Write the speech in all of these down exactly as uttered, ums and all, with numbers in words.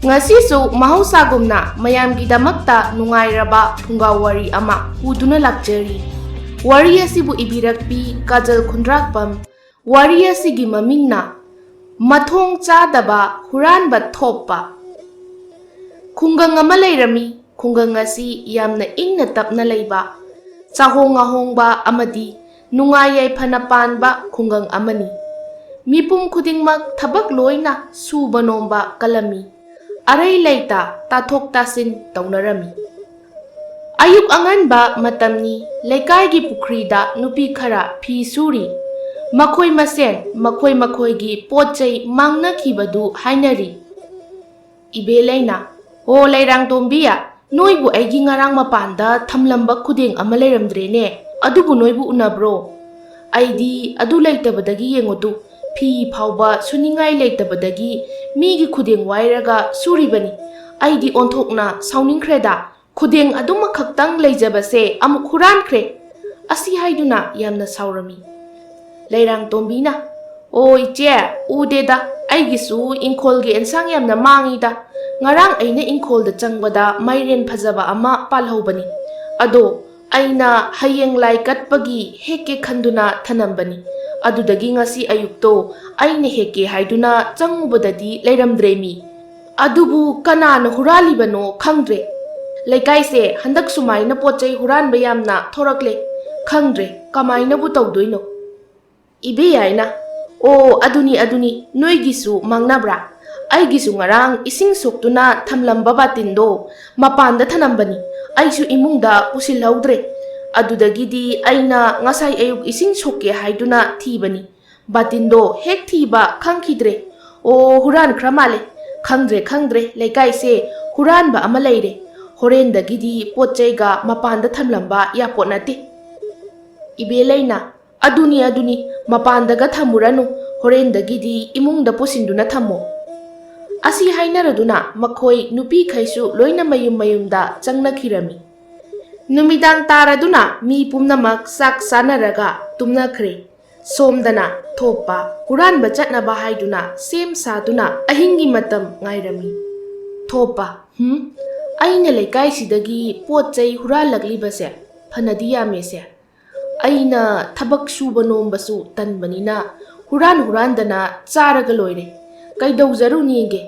ꯉꯁꯤꯁꯨ ꯃꯍꯧꯁꯥꯒꯨꯝꯅ ꯃꯌꯥꯝꯒꯤꯗꯃꯛꯇ ꯅꯨꯡꯉꯥꯏꯔꯕ ꯐꯨꯡꯒꯥ ꯋꯥꯔꯤ ꯑꯃ ꯄꯨꯗꯨꯅ ꯂꯥꯛꯆꯔꯤ꯫ ꯋꯥꯔꯤ ꯑꯁꯤꯕꯨ ꯏꯕꯤꯔꯛꯄꯤ ꯀꯥꯖꯜ ꯈꯨꯟꯗ꯭ꯔꯥꯛꯄꯝ꯫ ꯋꯥꯔꯤ ꯑꯁꯤꯒꯤ ꯃꯃꯤꯡꯅ ꯃꯊꯣꯡ ꯆꯥꯗꯕ ꯍꯨꯔꯥꯟꯕ ꯊꯣꯛꯄ꯫ ꯈꯨꯡꯒꯪ ꯑꯃ ꯂꯩꯔꯝꯃꯤ꯫ ꯈꯨꯡꯒꯪ ꯑꯁꯤ ꯌꯥꯝꯅ ꯏꯪꯅ ꯇꯞꯅ ꯂꯩꯕ, ꯆꯥꯍꯣꯡ ꯉꯥꯍꯣꯡꯕ ꯑꯃꯗꯤ ꯅꯨꯡꯉꯥꯏ ꯌꯥꯏꯐꯅ ꯄꯥꯟꯕ ꯈꯨꯡꯒꯪ ꯑꯃꯅꯤ꯫ ꯃꯤꯄꯨꯝ ꯈꯨꯗꯤꯡꯃꯛ ꯊꯕꯛ ꯂꯣꯏꯅ ꯁꯨꯕ ꯅꯣꯝꯕ ꯀꯜꯂꯝꯃꯤ꯫ ꯑꯔꯩ ꯂꯩꯇ ꯇꯥꯊꯣꯛ ꯇꯥꯁꯤꯟ ꯇꯧꯅꯔꯝꯃꯤ꯫ ꯑꯌꯨꯛ ꯑꯉꯟꯕ ꯃꯇꯝꯅꯤ꯫ ꯂꯩꯀꯥꯏꯒꯤ ꯄꯨꯈ꯭ꯔꯤꯗ ꯅꯨꯄꯤ ꯈꯔ ꯐꯤ ꯁꯨꯔꯤ꯫ ꯃꯈꯣꯏ ꯃꯁꯦꯟ ꯃꯈꯣꯏ ꯃꯈꯣꯏꯒꯤ ꯄꯣꯠ ꯆꯩ ꯃꯥꯡꯅꯈꯤꯕꯗꯨ ꯍꯥꯏꯅꯔꯤ꯫ ꯏꯕꯦꯂꯩꯅ, "ꯑꯣ ꯂꯩꯔꯥꯡꯇꯣꯝꯕꯤ, ꯅꯣꯏꯕꯨ ꯑꯩꯒꯤ ꯉꯔꯥꯡ ꯃꯄꯥꯟꯗ ꯊꯝꯂꯝꯕ ꯈꯨꯗꯦꯡ ꯑꯃ ꯂꯩꯔꯝꯗ꯭ꯔꯦꯅꯦ꯫ ꯑꯗꯨꯕꯨ ꯅꯣꯏꯕꯨ ꯎꯅꯕ꯭ꯔꯣ? ꯑꯩꯗꯤ ꯑꯗꯨ ꯂꯩꯇꯕꯗꯒꯤ ꯌꯦꯡꯉꯨ ꯇꯨ, ꯐꯤ ꯐꯥꯎꯕ ꯁꯨꯅꯤꯡꯉꯥꯏ ꯂꯩꯇꯕꯗꯒꯤ ꯃꯤꯒꯤ ꯈꯨꯗꯦꯡ ꯋꯥꯏꯔꯒ ꯁꯨꯔꯤꯕꯅꯤ꯫ ꯑꯩꯗꯤ ꯑꯣꯟꯊꯣꯛꯅ ꯁꯥꯎꯅꯤꯡꯈ꯭ꯔꯦꯗ꯫ ꯈꯨꯗꯦꯡ ꯑꯗꯨꯃꯈꯛꯇꯪ ꯂꯩꯖꯕꯁꯦ ꯑꯃꯨꯛ ꯍꯨꯔꯥꯟꯈ꯭ꯔꯦ" ꯑꯁꯤ ꯍꯥꯏꯗꯨꯅ ꯌꯥꯝꯅ ꯁꯥꯎꯔꯝꯃꯤ꯫ ꯂꯩꯔꯥꯡꯇꯣꯝꯕꯤꯅ, "ꯑꯣ ꯏꯆꯦ, ꯎꯗꯦꯗ, ꯑꯩꯒꯤꯁꯨ ꯏꯪꯈꯣꯜꯒꯤ ꯑꯦꯟꯁꯥꯡ ꯌꯥꯝꯅ ꯃꯥꯡꯉꯤꯗ꯫ ꯉꯔꯥꯡ ꯑꯩꯅ ꯏꯪꯈꯣꯜꯗ ꯆꯪꯕꯗ ꯃꯥꯏꯔꯦꯟ ꯐꯖꯕ ꯑꯃ ꯄꯥꯜꯍꯧꯕꯅꯤ꯫ ꯑꯗꯣ ꯑꯩꯅ ꯍꯌꯦꯡ ꯂꯥꯏ ꯀꯠꯄꯒꯤ ꯍꯦꯛꯀꯦ ꯈꯟꯗꯨꯅ ꯊꯅꯝꯕꯅꯤ꯫ ꯑꯗꯨꯗꯒꯤ ꯉꯁꯤ ꯑꯌꯨꯛꯇꯣ ꯑꯩꯅ ꯍꯦꯛꯀꯦ ꯍꯥꯏꯗꯨꯅ ꯆꯪꯉꯨꯕꯗꯗꯤ ꯂꯩꯔꯝꯗ꯭ꯔꯦꯃꯤ꯫ ꯑꯗꯨꯕꯨ ꯀꯅꯥꯅ ꯍꯨꯔꯥꯜꯂꯤꯕꯅꯣ ꯈꯪꯗ꯭ꯔꯦ꯫ ꯂꯩꯀꯥꯏꯁꯦ ꯍꯟꯗꯛ ꯁꯨꯃꯥꯏꯅ ꯄꯣꯠ ꯆꯩ ꯍꯨꯔꯥꯟꯕ ꯌꯥꯝꯅ ꯊꯣꯔꯛꯂꯦ꯫ ꯈꯪꯗ꯭ꯔꯦ ꯀꯃꯥꯏꯅꯕꯨ ꯇꯧꯗꯣꯏꯅꯣ?" ꯏꯕꯦꯌꯥꯏꯅ, "ꯑꯣ, ꯑꯗꯨꯅꯤ, ꯑꯗꯨꯅꯤ, ꯅꯣꯏꯒꯤꯁꯨ ꯃꯥꯡꯅꯕ꯭ꯔꯥ? ꯑꯩꯒꯤꯁꯨ ꯉꯔꯥꯡ ꯏꯁꯤꯡ ꯁꯣꯛꯇꯨꯅ ꯊꯝꯂꯝꯕ ꯕꯥꯇꯤꯟꯗꯣ ꯃꯄꯥꯟꯗ ꯊꯅꯝꯕꯅꯤ꯫ ꯑꯩꯁꯨ ꯏꯃꯨꯡꯗ ꯄꯨꯁꯤꯜꯍꯧꯗ꯭ꯔꯦ꯫ ꯑꯗꯨꯗꯒꯤꯗꯤ ꯑꯩꯅ ꯉꯁꯥꯏ ꯑꯌꯨꯛ ꯏꯁꯤꯡ ꯁꯣꯛꯀꯦ ꯍꯥꯏꯗꯨꯅ ꯊꯤꯕꯅꯤ꯫ ꯕꯥꯇꯤꯟꯗꯣ ꯍꯦꯛ ꯊꯤꯕ ꯈꯪꯈꯤꯗ꯭ꯔꯦ꯫ ꯑꯣ, ꯍꯨꯔꯥꯟꯈ꯭ꯔ ꯃꯥꯜꯂꯦ꯫ ꯈꯪꯗ꯭ꯔꯦ, ꯈꯪꯗ꯭ꯔꯦ, ꯂꯩꯀꯥꯏꯁꯦ ꯍꯨꯔꯥꯟꯕ ꯑꯃ ꯂꯩꯔꯦ꯫ ꯍꯣꯔꯦꯟꯗꯒꯤꯗꯤ ꯄꯣꯠ ꯆꯩꯒ ꯃꯄꯥꯟꯗ ꯊꯝꯂꯝꯕ ꯌꯥꯄꯣꯠ ꯅꯠꯇꯦ꯫" ꯏꯕꯦꯂꯩꯅ, "ꯑꯗꯨꯅꯤ, ꯑꯗꯨꯅꯤ, ꯃꯄꯥꯟꯗꯒ ꯊꯝꯃꯨꯔꯅꯨ, ꯍꯣꯔꯦꯟꯗꯒꯤꯗꯤ ꯏꯃꯨꯡꯗ ꯄꯨꯁꯤꯟꯗꯨꯅ ꯊꯝꯃꯣ꯫" ꯑꯁꯤ ꯍꯥꯏꯅꯔꯗꯨꯅ ꯃꯈꯣꯏ ꯅꯨꯄꯤꯈꯩꯁꯨ ꯂꯣꯏꯅ ꯃꯌꯨꯝ ꯃꯌꯨꯝꯗ ꯆꯪꯅꯈꯤꯔꯝꯃꯤ꯫ ꯅꯨꯃꯤꯗꯥꯡ ꯇꯥꯔꯗꯨꯅ ꯃꯤ ꯄꯨꯝꯅꯃꯛ ꯆꯥꯛ ꯆꯥꯅꯔꯒ ꯇꯨꯝꯅꯈ꯭ꯔꯦ꯫ ꯁꯣꯝꯗꯅ ꯊꯣꯛꯄ ꯍꯨꯔꯥꯟꯕ ꯆꯠꯅꯕ ꯍꯥꯏꯗꯨꯅ ꯁꯦꯝ ꯁꯥꯗꯨꯅ ꯑꯍꯤꯡꯒꯤ ꯃꯇꯝ ꯉꯥꯏꯔꯝꯃꯤ꯫ ꯊꯣꯞꯄ, ꯍꯨꯝ? ꯑꯩꯅ ꯂꯩꯀꯥꯏꯁꯤꯗꯒꯤ ꯄꯣꯠ ꯆꯩ ꯍꯨꯔꯥꯜꯂꯛꯂꯤꯕꯁꯦ ꯐꯅꯗꯤ ꯌꯥꯝꯃꯦꯁꯦ꯫ ꯑꯩꯅ ꯊꯕꯛ ꯁꯨꯕ ꯅꯣꯝꯕꯁꯨ ꯇꯟꯕꯅꯤꯅ ꯍꯨꯔꯥꯟ ꯍꯨꯔꯥꯟꯗꯅ ꯆꯥꯔꯒ ꯂꯣꯏꯔꯦ꯫ ꯀꯩꯗꯧꯖꯔꯨꯅꯤꯒꯦ?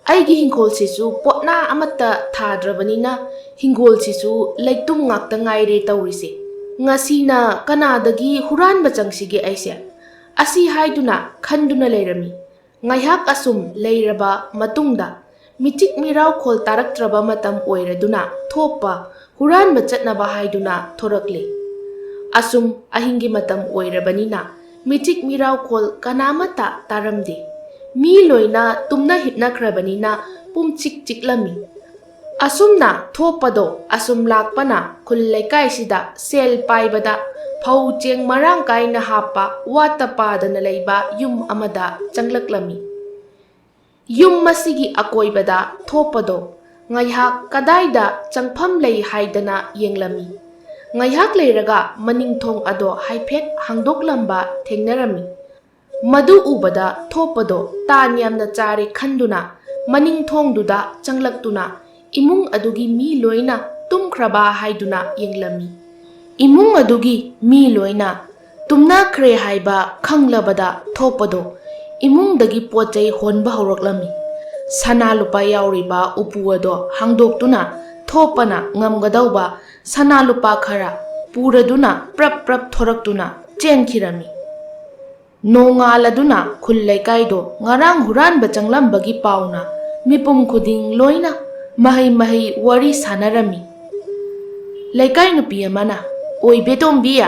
ꯑꯩꯒꯤ ꯍꯤꯡꯈꯣꯜꯁꯤꯁꯨ ꯄꯣꯠꯅꯥ ꯑꯃꯠꯇ ꯊꯥꯗ꯭ꯔꯕꯅꯤꯅ ꯍꯤꯡꯒꯣꯜꯁꯤꯁꯨ ꯂꯩꯇꯨꯝ ꯉꯥꯛꯇ ꯉꯥꯏꯔꯦ ꯇꯧꯔꯤꯁꯦ꯫ ꯉꯁꯤꯅ ꯀꯅꯥꯗꯒꯤ ꯍꯨꯔꯥꯟꯕ ꯆꯪꯁꯤꯒꯦ ꯑꯩꯁꯦ? ꯑꯁꯤ ꯍꯥꯏꯗꯨꯅ ꯈꯟꯗꯨꯅ ꯂꯩꯔꯝꯃꯤ꯫ ꯉꯥꯏꯍꯥꯛ ꯑꯁꯨꯝ ꯂꯩꯔꯕ ꯃꯇꯨꯡꯗ ꯃꯤꯆꯤꯛ ꯃꯤꯔꯥꯎꯈꯣꯜ ꯇꯥꯔꯛꯇ꯭ꯔꯕ ꯃꯇꯝ ꯑꯣꯏꯔꯗꯨꯅ ꯊꯣꯞꯄ ꯍꯨꯔꯥꯟꯕ ꯆꯠꯅꯕ ꯍꯥꯏꯗꯨꯅ ꯊꯣꯔꯛꯂꯦ꯫ ꯑꯁꯨꯝ ꯑꯍꯤꯡꯒꯤ ꯃꯇꯝ ꯑꯣꯏꯔꯕꯅꯤꯅ ꯃꯤꯆꯤꯛ ꯃꯤꯔꯥꯎꯈꯣꯜ ꯀꯅꯥꯃꯠꯇ ꯇꯥꯔꯝꯗꯦ꯫ ꯃꯤ ꯂꯣꯏꯅ ꯇꯨꯝꯅ ꯍꯤꯞꯅꯈ꯭ꯔꯕꯅꯤꯅ ꯄꯨꯝꯆꯤꯛ ꯆꯤꯛꯂꯝꯃꯤ꯫ ꯑꯁꯨꯝꯅ ꯊꯣꯛꯄꯗꯣ ꯑꯁꯨꯝ ꯂꯥꯛꯄꯅ ꯈꯨꯜ ꯂꯩꯀꯥꯏꯁꯤꯗ ꯁꯦꯜ ꯄꯥꯏꯕꯗ ꯐꯧ ꯆꯦꯡ ꯃꯔꯥꯡ ꯀꯥꯏꯅ ꯍꯥꯞꯄ ꯋꯥꯠꯇ ꯄꯥꯗꯅ ꯂꯩꯕ ꯌꯨꯝ ꯑꯃꯗ ꯆꯪꯂꯛꯂꯝꯃꯤ꯫ ꯌꯨꯝ ꯑꯁꯤꯒꯤ ꯑꯀꯣꯏꯕꯗ ꯊꯣꯛꯄꯗꯣ ꯉꯥꯏꯍꯥꯛ ꯀꯗꯥꯏꯗ ꯆꯪꯐꯝ ꯂꯩ ꯍꯥꯏꯗꯅ ꯌꯦꯡꯂꯝꯃꯤ꯫ ꯉꯥꯏꯍꯥꯛ ꯂꯩꯔꯒ ꯃꯅꯤꯡ ꯊꯣꯡ ꯑꯗꯣ ꯍꯥꯏꯐꯦꯠ ꯍꯥꯡꯗꯣꯛꯂꯝꯕ ꯊꯦꯡꯅꯔꯝꯃꯤ꯫ ꯃꯗꯨ ꯎꯕꯗ ꯊꯣꯛꯄꯗꯣ ꯇꯥꯟ ꯌꯥꯝꯅ ꯆꯥꯔꯦ ꯈꯟꯗꯨꯅ ꯃꯅꯤꯡ ꯊꯣꯡꯗꯨꯗ ꯆꯪꯂꯛꯇꯨꯅ ꯏꯃꯨꯡ ꯑꯗꯨꯒꯤ ꯃꯤ ꯂꯣꯏꯅ ꯇꯨꯝꯈ꯭ꯔꯕ ꯍꯥꯏꯗꯨꯅ ꯌꯦꯡꯂꯝꯃꯤ꯫ ꯏꯃꯨꯡ ꯑꯗꯨꯒꯤ ꯃꯤ ꯂꯣꯏꯅ ꯇꯨꯝꯅꯈ꯭ꯔꯦ ꯍꯥꯏꯕ ꯈꯪꯂꯕꯗ ꯊꯣꯛꯄꯗꯣ ꯏꯃꯨꯡꯗꯒꯤ ꯄꯣꯠ ꯆꯩ ꯍꯣꯟꯕ ꯍꯧꯔꯛꯂꯝꯃꯤ꯫ ꯁꯅꯥ ꯂꯨꯄꯥ ꯌꯥꯎꯔꯤꯕ ꯎꯄꯨ ꯑꯗꯣ ꯍꯥꯡꯗꯣꯛꯇꯨꯅ ꯊꯣꯛꯄꯅ ꯉꯝꯒꯗꯧꯕ ꯁꯅꯥ ꯂꯨꯄꯥ ꯈꯔ ꯄꯨꯔꯗꯨꯅ ꯄ꯭ꯔꯞ ꯄ꯭ꯔꯞ ꯊꯣꯔꯛꯇꯨꯅ ꯆꯦꯟꯈꯤꯔꯝꯃꯤ꯫ ꯅꯣꯡꯉꯥꯜꯂꯗꯨꯅ ꯈꯨꯜ ꯂꯩꯀꯥꯏꯗꯣ ꯉꯔꯥꯡ ꯍꯨꯔꯥꯟꯕ ꯆꯪꯂꯝꯕꯒꯤ ꯄꯥꯎꯅ ꯃꯤꯄꯨꯝ ꯈꯨꯗꯤꯡ ꯂꯣꯏꯅ ꯃꯍꯩ ꯃꯍꯩ ꯋꯥꯔꯤ ꯁꯥꯟꯅꯔꯝꯃꯤ꯫ ꯂꯩꯀꯥꯏ ꯅꯨꯄꯤ ꯑꯃꯅ, "ꯑꯣꯏ ꯕꯦꯇꯣꯝꯕꯤ,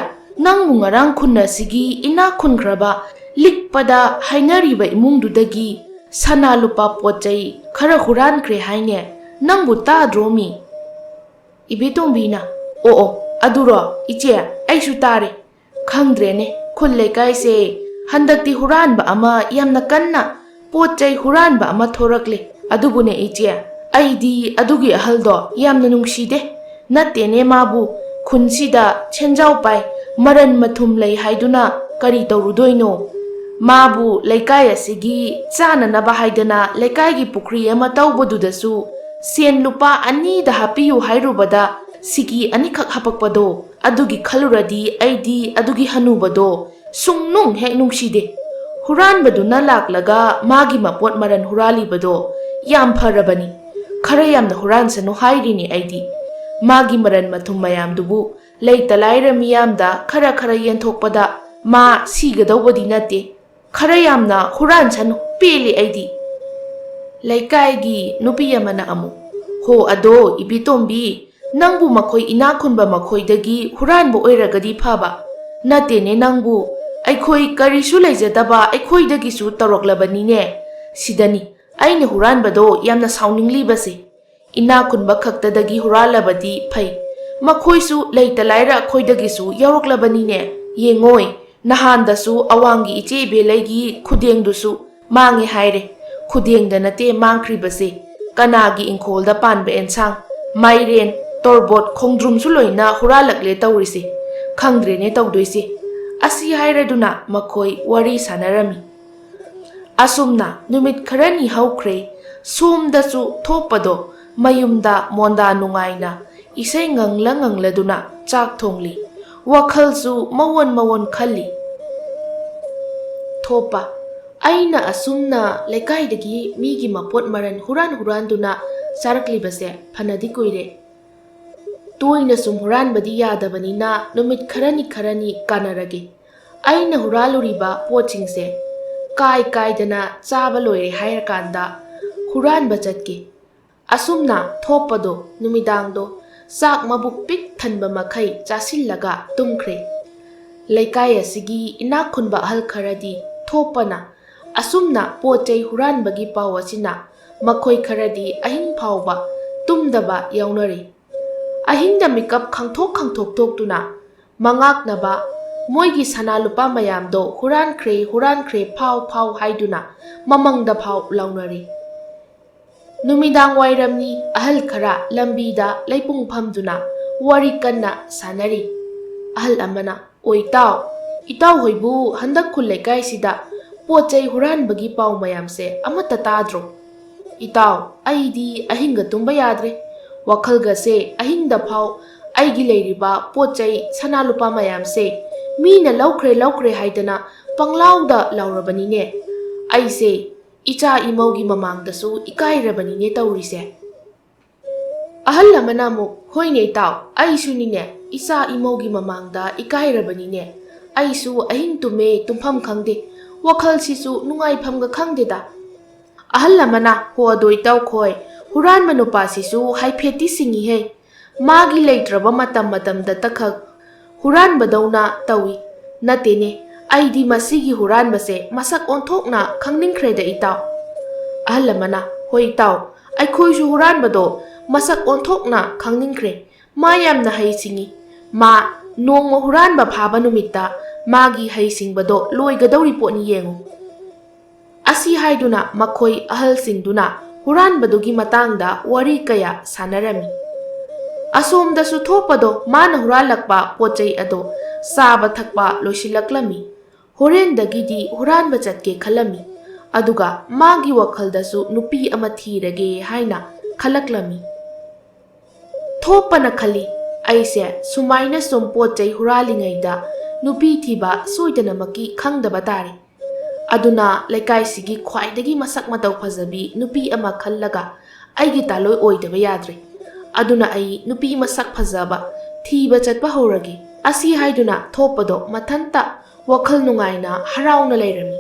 ꯅꯪꯕꯨ ꯉꯔꯥꯡ ꯈꯨꯟ ꯑꯁꯤꯒꯤ ꯏꯅꯥꯛ ꯈꯨꯟꯈ꯭ꯔꯕ ꯂꯤꯛꯄꯗ ꯍꯥꯏꯅꯔꯤꯕ ꯏꯃꯨꯡꯗꯨꯗꯒꯤ ꯁꯅꯥ ꯂꯨꯄꯥ ꯄꯣꯠ ꯆꯩ ꯈꯔ ꯍꯨꯔꯥꯟꯈ꯭ꯔꯦ ꯍꯥꯏꯅꯦ, ꯅꯪꯕꯨ ꯇꯥꯗ꯭ꯔꯣꯃꯤ?" ꯏꯕꯦꯇꯣꯝꯕꯤꯅ, "ꯑꯣ ꯑꯣ, ꯑꯗꯨꯔꯣ? ꯏꯆꯦ, ꯑꯩꯁꯨ ꯇꯥꯔꯦ꯫ ꯈꯪꯗ꯭ꯔꯦꯅꯦ, ꯈꯨꯜ ꯂꯩꯀꯥꯏꯁꯦ ꯍꯟꯗꯛꯇꯤ ꯍꯨꯔꯥꯟꯕ ꯑꯃ ꯌꯥꯝꯅ ꯀꯟꯅ ꯄꯣꯠ ꯆꯩ ꯍꯨꯔꯥꯟꯕ ꯑꯃ ꯊꯣꯔꯛꯂꯦ꯫ ꯑꯗꯨꯕꯨꯅꯦ ꯏꯆꯦ, ꯑꯩꯗꯤ ꯑꯗꯨꯒꯤ ꯑꯍꯜꯗꯣ ꯌꯥꯝꯅ ꯅꯨꯡꯁꯤꯗꯦ꯫ ꯅꯠꯇꯦꯅꯦ ꯃꯥꯕꯨ, ꯈꯨꯟꯁꯤꯗ ꯁꯦꯟꯖꯥꯎ ꯄꯥꯏ, ꯃꯔꯟ ꯃꯊꯨꯝ ꯂꯩ ꯍꯥꯏꯗꯨꯅ ꯀꯔꯤ ꯇꯧꯔꯨꯗꯣꯏꯅꯣ? ꯃꯥꯕꯨ ꯂꯩꯀꯥꯏ ꯑꯁꯤꯒꯤ ꯆꯥꯅꯅꯕ ꯍꯥꯏꯗꯅ ꯂꯩꯀꯥꯏꯒꯤ ꯄꯨꯈ꯭ꯔꯤ ꯑꯃ ꯇꯧꯕꯗꯨꯗꯁꯨ ꯁꯦꯟ ꯂꯨꯄꯥ ꯑꯅꯤꯗ ꯍꯥꯞꯄꯤꯌꯨ ꯍꯥꯏꯔꯨꯕꯗ ꯁꯤꯀꯤ ꯑꯅꯤꯈꯛ ꯍꯥꯄꯛꯄꯗꯣ, ꯑꯗꯨꯒꯤ ꯈꯜꯂꯨꯔꯗꯤ ꯑꯩꯗꯤ ꯑꯗꯨꯒꯤ ꯍꯅꯨꯕꯗꯣ ꯁꯨꯡꯅꯨꯡ ꯍꯦꯛ ꯅꯨꯡꯁꯤꯗꯦ꯫ ꯍꯨꯔꯥꯟꯕꯗꯨꯅ ꯂꯥꯛꯂꯒ ꯃꯥꯒꯤ ꯃꯄꯣꯠ ꯃꯔꯟ ꯍꯨꯔꯥꯜꯂꯤꯕꯗꯣ ꯌꯥꯝ ꯐꯔꯕꯅꯤ꯫ ꯈꯔ ꯌꯥꯝꯅ ꯍꯨꯔꯥꯟꯁꯅꯨ ꯍꯥꯏꯔꯤꯅꯤ ꯑꯩꯗꯤ꯫ ꯃꯥꯒꯤ ꯃꯔꯟ ꯃꯊꯨꯝ ꯃꯌꯥꯝꯗꯨꯕꯨ ꯂꯩꯇ ꯂꯥꯏꯔ ꯃꯤꯌꯥꯝꯗ ꯈꯔ ꯈꯔ ꯌꯦꯟꯊꯣꯛꯄꯗ ꯃꯥ ꯁꯤꯒꯗꯧꯕꯗꯤ ꯅꯠꯇꯦ꯫ ꯈꯔ ꯌꯥꯝꯅ ꯍꯨꯔꯥꯟꯁꯅꯨ, ꯄꯦꯜꯂꯦ ꯑꯩꯗꯤ꯫ ꯂꯩꯀꯥꯏꯒꯤ ꯅꯨꯄꯤ ꯑꯃꯅ ꯑꯃꯨꯛ, "ꯍꯣ ꯑꯗꯣ ꯏꯕꯤꯇꯣꯝꯕꯤ, ꯅꯪꯕꯨ ꯃꯈꯣꯏ ꯏꯅꯥꯛ ꯈꯨꯟꯕ ꯃꯈꯣꯏꯗꯒꯤ ꯍꯨꯔꯥꯟꯕ ꯑꯣꯏꯔꯒꯗꯤ ꯐꯕ, ꯅꯠꯇꯦꯅꯦ ꯅꯪꯕꯨ, ꯑꯩꯈꯣꯏ ꯀꯔꯤꯁꯨ ꯂꯩꯖꯗꯕ ꯑꯩꯈꯣꯏꯗꯒꯤꯁꯨ ꯇꯧꯔꯛꯂꯕꯅꯤꯅꯦ꯫ ꯁꯤꯗꯅꯤ ꯑꯩꯅ ꯍꯨꯔꯥꯟꯕꯗꯣ ꯌꯥꯝꯅ ꯁꯥꯎꯅꯤꯡꯂꯤꯕꯁꯦ꯫ ꯏꯅꯥꯛ ꯈꯨꯟꯕ ꯈꯛꯇꯗꯒꯤ ꯍꯨꯔꯥꯜꯂꯕꯗꯤ ꯐꯩ, ꯃꯈꯣꯏꯁꯨ ꯂꯩꯇ ꯂꯥꯏꯔ ꯑꯩꯈꯣꯏꯗꯒꯤꯁꯨ ꯌꯥꯎꯔꯛꯂꯕꯅꯤꯅꯦ꯫ ꯌꯦꯡꯉꯣꯏ, ꯅꯍꯥꯟꯗꯁꯨ ꯑꯋꯥꯡꯒꯤ ꯏꯆꯦ ꯏꯕꯦꯂꯩꯒꯤ ꯈꯨꯗꯦꯡꯗꯨꯁꯨ ꯃꯥꯡꯉꯦ ꯍꯥꯏꯔꯦ꯫ ꯈꯨꯗꯦꯡꯗ ꯅꯠꯇꯦ ꯃꯥꯡꯈ꯭ꯔꯤꯕꯁꯦ, ꯀꯅꯥꯒꯤ ꯏꯪꯈꯣꯜꯗ ꯄꯥꯟꯕ ꯑꯦꯟꯁꯥꯡ, ꯃꯥꯏꯔꯦꯟ, ꯇꯣꯔꯕꯣꯠ, ꯈꯣꯡꯗ꯭ꯔꯨꯝꯁꯨ ꯂꯣꯏꯅ ꯍꯨꯔꯥꯜꯂꯛꯂꯦ ꯇꯧꯔꯤꯁꯦ꯫ ꯈꯪꯗ꯭ꯔꯦꯅꯦ ꯇꯧꯗꯣꯏꯁꯦ꯫" ꯑꯁꯤ ꯍꯥꯏꯔꯗꯨꯅ ꯃꯈꯣꯏ ꯋꯥꯔꯤ ꯁꯥꯟꯅꯔꯝꯃꯤ꯫ ꯑꯁꯨꯝꯅ ꯅꯨꯃꯤꯠ ꯈꯔꯅꯤ ꯍꯧꯈ꯭ꯔꯦ꯫ ꯁꯣꯝꯗꯁꯨ ꯊꯣꯛꯄꯗꯣ ꯃꯌꯨꯝꯗ ꯃꯣꯟꯗꯥ ꯅꯨꯡꯉꯥꯏꯅ ꯏꯁꯩ ꯉꯪꯂ ꯉꯪꯂꯗꯨꯅ ꯆꯥꯛ ꯊꯣꯡꯂꯤ꯫ ꯋꯥꯈꯜꯁꯨ ꯃꯋꯣꯟ ꯃꯋꯣꯟ ꯈꯜꯂꯤ꯫ "ꯊꯣꯛꯄ, ꯑꯩꯅ ꯑꯁꯨꯝꯅ ꯂꯩꯀꯥꯏꯗꯒꯤ ꯃꯤꯒꯤ ꯃꯄꯣꯠ ꯃꯔꯟ ꯍꯨꯔꯥꯟ ꯍꯨꯔꯥꯟꯗꯨꯅ ꯆꯥꯔꯛꯂꯤꯕꯁꯦ ꯐꯅꯗꯤ ꯀꯨꯏꯔꯦ꯫ ꯇꯣꯏꯅ ꯁꯨꯝ ꯍꯨꯔꯥꯟꯕꯗꯤ ꯌꯥꯗꯕꯅꯤꯅ ꯅꯨꯃꯤꯠ ꯈꯔꯅꯤ ꯈꯔꯅꯤ ꯀꯥꯟꯅꯔꯒꯦ꯫ ꯑꯩꯅ ꯍꯨꯔꯥꯜꯂꯨꯔꯤꯕ ꯄꯣꯠꯁꯤꯡꯁꯦ ꯀꯥꯏ ꯀꯥꯏꯗꯅ ꯆꯥꯕ ꯂꯣꯏꯔꯦ ꯍꯥꯏꯔꯀꯥꯟꯗ ꯍꯨꯔꯥꯟꯕ ꯆꯠꯀꯦ꯫" ꯑꯁꯨꯝꯅ ꯊꯣꯛꯄꯗꯣ ꯅꯨꯃꯤꯗꯥꯡꯗꯣ ꯆꯥꯛ ꯃꯕꯨꯛ ꯄꯤꯛ ꯊꯟꯕ ꯃꯈꯩ ꯆꯥꯁꯤꯜꯂꯒ ꯇꯨꯝꯈ꯭ꯔꯦ꯫ ꯂꯩꯀꯥꯏ ꯑꯁꯤꯒꯤ ꯏꯅꯥꯛ ꯈꯨꯟꯕ ꯑꯍꯜ ꯈꯔꯗꯤ ꯊꯣꯛꯄꯅ ꯑꯁꯨꯝꯅ ꯄꯣꯠ ꯆꯩ ꯍꯨꯔꯥꯟꯕꯒꯤ ꯄꯥꯎ ꯑꯁꯤꯅ ꯃꯈꯣꯏ ꯈꯔꯗꯤ ꯑꯍꯤꯡ ꯐꯥꯎꯕ ꯇꯨꯝꯗꯕ ꯌꯥꯎꯅꯔꯤ꯫ ꯑꯍꯤꯡꯗ ꯃꯤꯀꯞ ꯈꯪꯊꯣꯛ ꯈꯪꯊꯣꯛ ꯊꯣꯛꯇꯨꯅ ꯃꯉꯥꯛꯅꯕ ꯃꯣꯏꯒꯤ ꯁꯅꯥ ꯂꯨꯄꯥ ꯃꯌꯥꯝꯗꯣ ꯍꯨꯔꯥꯟꯈ꯭ꯔꯦ, ꯍꯨꯔꯥꯟꯈ꯭ꯔꯦ, ꯐꯥꯎ, ꯐꯥꯎ ꯍꯥꯏꯗꯨꯅ ꯃꯃꯪꯗ ꯐꯥꯎ ꯂꯥꯎꯅꯔꯤ꯫ ꯅꯨꯃꯤꯗꯥꯡ ꯋꯥꯏꯔꯝꯅꯤ, ꯑꯍꯜ ꯈꯔ ꯂꯝꯕꯤꯗ ꯂꯩꯄꯨꯡ ꯐꯝꯗꯨꯅ ꯋꯥꯔꯤ ꯀꯟꯅ ꯁꯥꯟꯅꯔꯤ꯫ ꯑꯍꯜ ꯑꯃꯅ, "ꯑꯣꯏ ꯇꯥꯎ, ꯏꯇꯥꯎ ꯍꯣꯏꯕꯨ ꯍꯟꯗꯛ ꯈꯨꯜ ꯂꯩꯀꯥꯏꯁꯤꯗ ꯄꯣꯠ ꯆꯩ ꯍꯨꯔꯥꯟꯕꯒꯤ ꯄꯥꯎ ꯃꯌꯥꯝꯁꯦ ꯑꯃꯠꯇ ꯇꯥꯗ꯭ꯔꯣ? ꯏꯇꯥꯎ, ꯑꯩꯗꯤ ꯑꯍꯤꯡꯒ ꯇꯨꯝꯕ ꯌꯥꯗ꯭ꯔꯦ꯫ ꯋꯥꯈꯜꯒꯁꯦ ꯑꯍꯤꯡꯗ ꯐꯥꯎ ꯑꯩꯒꯤ ꯂꯩꯔꯤꯕ ꯄꯣꯠ ꯆꯩ ꯁꯅꯥ ꯂꯨꯄꯥ ꯃꯌꯥꯝꯁꯦ ꯃꯤꯅ ꯂꯧꯈ꯭ꯔꯦ, ꯂꯧꯈ꯭ꯔꯦ ꯍꯥꯏꯗꯅ ꯄꯪꯂꯥꯎꯗ ꯂꯥꯎꯔꯕꯅꯤꯅꯦ꯫ ꯑꯩꯁꯦ ꯏꯆꯥ ꯏꯃꯧꯒꯤ ꯃꯃꯥꯡꯗꯁꯨ ꯏꯀꯥꯏꯔꯕꯅꯤꯅꯦ ꯇꯧꯔꯤꯁꯦ꯫ ꯑꯍꯜ ꯑꯃꯅ ꯑꯃꯨꯛ, "ꯍꯣꯏꯅꯦ ꯏꯇꯥꯎ, ꯑꯩꯁꯨꯅꯤꯅꯦ, ꯏꯆꯥ ꯏꯃꯧꯒꯤ ꯃꯃꯥꯡꯗ ꯏꯀꯥꯏꯔꯕꯅꯤꯅꯦ꯫ ꯑꯩꯁꯨ ꯑꯍꯤꯡ ꯇꯨꯝꯃꯦ, ꯇꯨꯝꯐꯝ ꯈꯪꯗꯦ꯫ ꯋꯥꯈꯜꯁꯤꯁꯨ ꯅꯨꯡꯉꯥꯏꯐꯝꯒ ꯈꯪꯗꯦꯗ꯫" ꯑꯍꯜ ꯑꯃꯅ, "ꯍꯣ ꯑꯗꯣ ꯏꯇꯥꯎ ꯈꯣꯏ, ꯍꯨꯔꯥꯟꯕ ꯅꯨꯄꯥꯁꯤꯁꯨ ꯍꯥꯏꯐꯦꯠꯇꯤ ꯁꯤꯡꯉꯤꯍꯦ꯫ ꯃꯥꯒꯤ ꯂꯩꯇ꯭ꯔꯕ ꯃꯇꯝ ꯃꯇꯝꯗꯇ ꯈꯛ ꯍꯨꯔꯥꯟꯕꯗꯧꯅ ꯇꯧꯏ꯫ ꯅꯠꯇꯦꯅꯦ, ꯑꯩꯗꯤ ꯃꯁꯤꯒꯤ ꯍꯨꯔꯥꯟꯕꯁꯦ ꯃꯁꯛ ꯑꯣꯟꯊꯣꯛꯅ ꯈꯪꯅꯤꯡꯈ꯭ꯔꯦꯗ ꯏꯇꯥꯎ꯫" ꯑꯍꯜ ꯑꯃꯅ, "ꯍꯣꯏ ꯏꯇꯥꯎ, ꯑꯩꯈꯣꯏꯁꯨ ꯍꯨꯔꯥꯟꯕꯗꯣ ꯃꯁꯛ ꯑꯣꯟꯊꯣꯛꯅ ꯈꯪꯅꯤꯡꯈ꯭ꯔꯦ꯫ ꯃꯥ ꯌꯥꯝꯅ ꯍꯩ ꯁꯤꯡꯉꯤ꯫ ꯃꯥ ꯅꯣꯡꯃ ꯍꯨꯔꯥꯟꯕ ꯐꯥꯕ ꯅꯨꯃꯤꯠꯇ ꯃꯥꯒꯤ ꯍꯩ ꯁꯤꯡꯕꯗꯣ ꯂꯣꯏꯒꯗꯧꯔꯤ ꯄꯣꯠꯅꯤ ꯌꯦꯡꯉꯨ꯫" ꯑꯁꯤ ꯍꯥꯏꯗꯨꯅ ꯃꯈꯣꯏ ꯑꯍꯜꯁꯤꯡꯗꯨꯅ ꯍꯨꯔꯥꯟꯕꯗꯨꯒꯤ ꯃꯇꯥꯡꯗ ꯋꯥꯔꯤ ꯀꯌꯥ ꯁꯥꯟꯅꯔꯝꯃꯤ꯫ ꯑꯁꯣꯝꯗꯁꯨ ꯊꯣꯛꯄꯗꯣ ꯃꯥꯅ ꯍꯨꯔꯥꯜꯂꯛꯄ ꯄꯣꯠ ꯆꯩ ꯑꯗꯣ ꯆꯥꯕ ꯊꯛꯄ ꯂꯣꯏꯁꯤꯜꯂꯛꯂꯝꯃꯤ꯫ ꯍꯣꯔꯦꯟꯗꯒꯤꯗꯤ ꯍꯨꯔꯥꯟꯕ ꯆꯠꯀꯦ ꯈꯜꯂꯝꯃꯤ꯫ ꯑꯗꯨꯒ ꯃꯥꯒꯤ ꯋꯥꯈꯜꯗꯁꯨ ꯅꯨꯄꯤ ꯑꯃ ꯊꯤꯔꯒꯦ ꯍꯥꯏꯅ ꯈꯜꯂꯛꯂꯝꯃꯤ꯫ ꯊꯣꯛꯄꯅ ꯈꯜꯂꯤ, "ꯑꯩꯁꯦ ꯁꯨꯃꯥꯏꯅ ꯁꯨꯝ ꯄꯣꯠ ꯆꯩ ꯍꯨꯔꯥꯜꯂꯤꯉꯩꯗ ꯅꯨꯄꯤ ꯊꯤꯕ ꯁꯣꯏꯗꯅꯃꯛꯀꯤ ꯈꯪꯗꯕ ꯇꯥꯔꯦ꯫ ꯑꯗꯨꯅ ꯂꯩꯀꯥꯏꯁꯤꯒꯤ ꯈ꯭ꯋꯥꯏꯗꯒꯤ ꯃꯁꯛ ꯃꯇꯧ ꯐꯖꯕꯤ ꯅꯨꯄꯤ ꯑꯃ ꯈꯜꯂꯒ ꯑꯩꯒꯤ ꯇꯥꯂꯣꯏ ꯑꯣꯏꯗꯕ ꯌꯥꯗ꯭ꯔꯦ꯫ ꯑꯗꯨꯅ ꯑꯩ ꯅꯨꯄꯤ ꯃꯁꯛ ꯐꯖꯕ ꯊꯤꯕ ꯆꯠꯄ ꯍꯧꯔꯒꯦ꯫" ꯑꯁꯤ ꯍꯥꯏꯗꯨꯅ ꯊꯣꯛꯄꯗꯣ ꯃꯊꯟꯇ ꯋꯥꯈꯜ ꯅꯨꯡꯉꯥꯏꯅ ꯍꯔꯥꯎꯅ ꯂꯩꯔꯝꯃꯤ꯫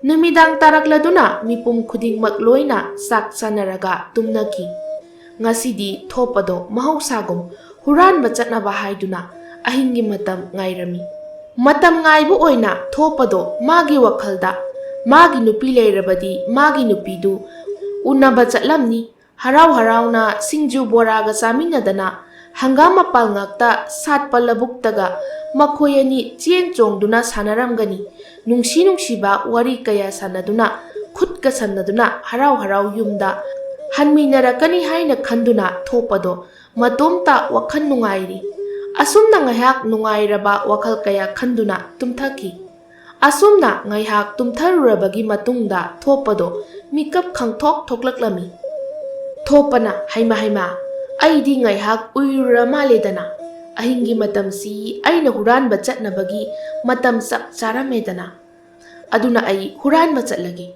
ꯅꯨꯃꯤꯗꯥꯡ ꯇꯥꯔꯛꯂꯗꯨꯅ ꯃꯤꯄꯨꯝ ꯈꯨꯗꯤꯡꯃꯛ ꯂꯣꯏꯅ ꯆꯥꯛ ꯆꯥꯅꯔꯒ ꯇꯨꯝꯅꯈꯤ꯫ ꯉꯁꯤꯗꯤ ꯊꯣꯛꯄꯗꯣ ꯃꯍꯧꯁꯥꯒꯨꯝ ꯍꯨꯔꯥꯟꯕ ꯆꯠꯅꯕ ꯍꯥꯏꯗꯨꯅ ꯑꯍꯤꯡꯒꯤ ꯃꯇꯝ ꯉꯥꯏꯔꯝꯃꯤ꯫ ꯃꯇꯝ ꯉꯥꯏꯕ ꯑꯣꯏꯅ ꯊꯣꯛꯄꯗꯣ ꯃꯥꯒꯤ ꯋꯥꯈꯜꯗ ꯃꯥꯒꯤ ꯅꯨꯄꯤ ꯂꯩꯔꯕꯗꯤ ꯃꯥꯒꯤ ꯅꯨꯄꯤꯗꯨ ꯎꯅꯕ ꯆꯠꯂꯝꯅꯤ꯫ ꯍꯔꯥꯎ ꯍꯔꯥꯎꯅ ꯁꯤꯡꯖꯨ ꯕꯣꯔꯥꯒ ꯆꯥꯃꯤꯟꯅꯗꯅ ꯍꯪꯒꯥꯝ ꯃꯄꯥꯜ ꯉꯥꯛꯇ ꯁꯥꯠꯄ ꯂꯧꯕꯨꯛꯇꯒ ꯃꯈꯣꯏ ꯑꯅꯤ ꯆꯦꯟ ꯆꯣꯡꯗꯨꯅ ꯁꯥꯟꯅꯔꯝꯒꯅꯤ꯫ ꯅꯨꯡꯁꯤ ꯅꯨꯡꯁꯤꯕ ꯋꯥꯔꯤ ꯀꯌꯥ ꯁꯥꯟꯅꯗꯨꯅ ꯈꯨꯠꯀ ꯁꯝꯅꯗꯨꯅ ꯍꯔꯥꯎ ꯍꯔꯥꯎ ꯌꯨꯝꯗ ꯍꯟꯃꯤꯟꯅꯔꯛꯀꯅꯤ ꯍꯥꯏꯅ ꯈꯟꯗꯨꯅ ꯊꯣꯛꯄꯗꯣ ꯃꯇꯣꯝꯇ ꯋꯥꯈꯜ ꯅꯨꯡꯉꯥꯏꯔꯤ꯫ ꯑꯁꯨꯝꯅ ꯉꯥꯏꯍꯥꯛ ꯅꯨꯡꯉꯥꯏꯔꯕ ꯋꯥꯈꯜ ꯀꯌꯥ ꯈꯟꯗꯨꯅ ꯇꯨꯝꯊꯈꯤ꯫ ꯑꯁꯨꯝꯅ ꯉꯥꯏꯍꯥꯛ ꯇꯨꯝꯊꯔꯨꯔꯕꯒꯤ ꯃꯇꯨꯡꯗ ꯊꯣꯞꯄꯗꯣ ꯃꯤꯀꯞ ꯈꯪꯊꯣꯛ ꯊꯣꯛꯂꯛꯂꯝꯃꯤ꯫ ꯊꯣꯞꯄꯅ, "ꯍꯩꯃꯥ, ꯍꯩꯃꯥ, ꯑꯩꯗꯤ ꯉꯥꯏꯍꯥꯛ ꯎꯏꯔꯨꯔ ꯃꯥꯜꯂꯦꯗꯅ꯫ ꯑꯍꯤꯡꯒꯤ ꯃꯇꯝꯁꯤ ꯑꯩꯅ ꯍꯨꯔꯥꯟꯕ ꯆꯠꯅꯕꯒꯤ ꯃꯇꯝ ꯆꯞ ꯆꯥꯔꯝꯃꯦꯗꯅ꯫ ꯑꯗꯨꯅ ꯑꯩ ꯍꯨꯔꯥꯟꯕ ꯆꯠꯂꯒꯦ"꯫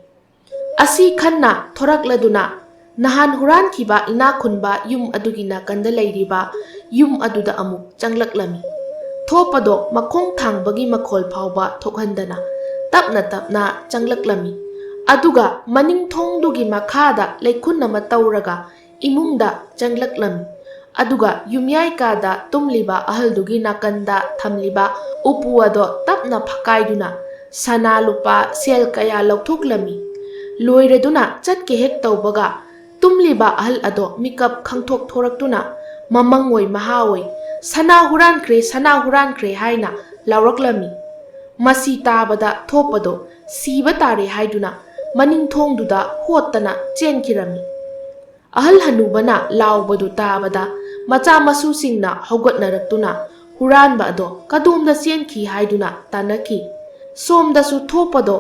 ꯑꯁꯤ ꯈꯟꯅ ꯊꯣꯔꯛꯂꯗꯨꯅ ꯅꯍꯥꯟ ꯍꯨꯔꯥꯟꯈꯤꯕ ꯏꯅꯥꯛ ꯈꯨꯟꯕ ꯌꯨꯝ ꯑꯗꯨꯒꯤ ꯅꯥꯀꯟꯗ ꯂꯩꯔꯤꯕ ꯌꯨꯝ ꯑꯗꯨꯗ ꯑꯃꯨꯛ ꯆꯪꯂꯛꯂꯝꯃꯤ꯫ ꯊꯣꯞꯄꯗꯣ ꯃꯈꯣꯡ ꯊꯥꯡꯕꯒꯤ ꯃꯈꯣꯜ ꯐꯥꯎꯕ ꯊꯣꯛꯍꯟꯗꯅ ꯇꯞꯅ ꯇꯞꯅ ꯆꯪꯂꯛꯂꯝꯃꯤ꯫ ꯑꯗꯨꯒ ꯃꯅꯤꯡ ꯊꯣꯡꯗꯨꯒꯤ ꯃꯈꯥꯗ ꯂꯩꯈꯨꯟ ꯑꯃ ꯇꯧꯔꯒ ꯏꯃꯨꯡꯗ ꯆꯪꯂꯛꯂꯝꯃꯤ꯫ ꯑꯗꯨꯒ ꯌꯨꯝꯌꯥꯏ ꯀꯥꯗ ꯇꯨꯝꯂꯤꯕ ꯑꯍꯜꯗꯨꯒꯤ ꯅꯥꯀꯟꯗ ꯊꯝꯂꯤꯕ ꯎꯄꯨ ꯑꯗꯣ ꯇꯞꯅ ꯐꯛꯀꯥꯏꯗꯨꯅ ꯁꯅꯥ ꯂꯨꯄꯥ ꯁꯦꯜ ꯀꯌꯥ ꯂꯧꯊꯣꯛꯂꯝꯃꯤ꯫ ꯂꯣꯏꯔꯗꯨꯅ ꯆꯠꯀꯦ ꯍꯦꯛ ꯇꯧꯕꯒ ꯇꯨꯝꯂꯤꯕ ꯑꯍꯜ ꯑꯗꯣ ꯃꯤꯀꯞ ꯈꯪꯊꯣꯛ ꯊꯣꯔꯛꯇꯨꯅ ꯃꯃꯪ ꯑꯣꯏ ꯃꯍꯥ ꯑꯣꯏ, "ꯁꯅꯥ ꯍꯨꯔꯥꯟꯈ꯭ꯔꯦ, ꯁꯅꯥ ꯍꯨꯔꯥꯟꯈ꯭ꯔꯦ" ꯍꯥꯏꯅ ꯂꯥꯎꯔꯛꯂꯝꯃꯤ꯫ ꯃꯁꯤ ꯇꯥꯕꯗ ꯊꯣꯞꯄꯗꯣ ꯁꯤꯕ ꯇꯥꯔꯦ ꯍꯥꯏꯗꯨꯅ ꯃꯅꯤꯡ ꯊꯣꯡꯗꯨꯗ ꯍꯣꯠꯇꯅ ꯆꯦꯟꯈꯤꯔꯝꯃꯤ꯫ ꯑꯍꯜ ꯍꯅꯨꯕꯅ ꯂꯥꯎꯕꯗꯨ ꯇꯥꯕꯗ ꯃꯆꯥ ꯃꯁꯨꯁꯤꯡꯅ ꯍꯧꯒꯠꯅꯔꯛꯇꯨꯅ ꯍꯨꯔꯥꯟꯕ ꯑꯗꯣ ꯀꯗꯣꯝꯗ ꯆꯦꯟꯈꯤ ꯍꯥꯏꯗꯨꯅ ꯇꯥꯟꯅꯈꯤ꯫ ꯁꯣꯝꯗꯁꯨ ꯊꯣꯞꯄꯗꯣ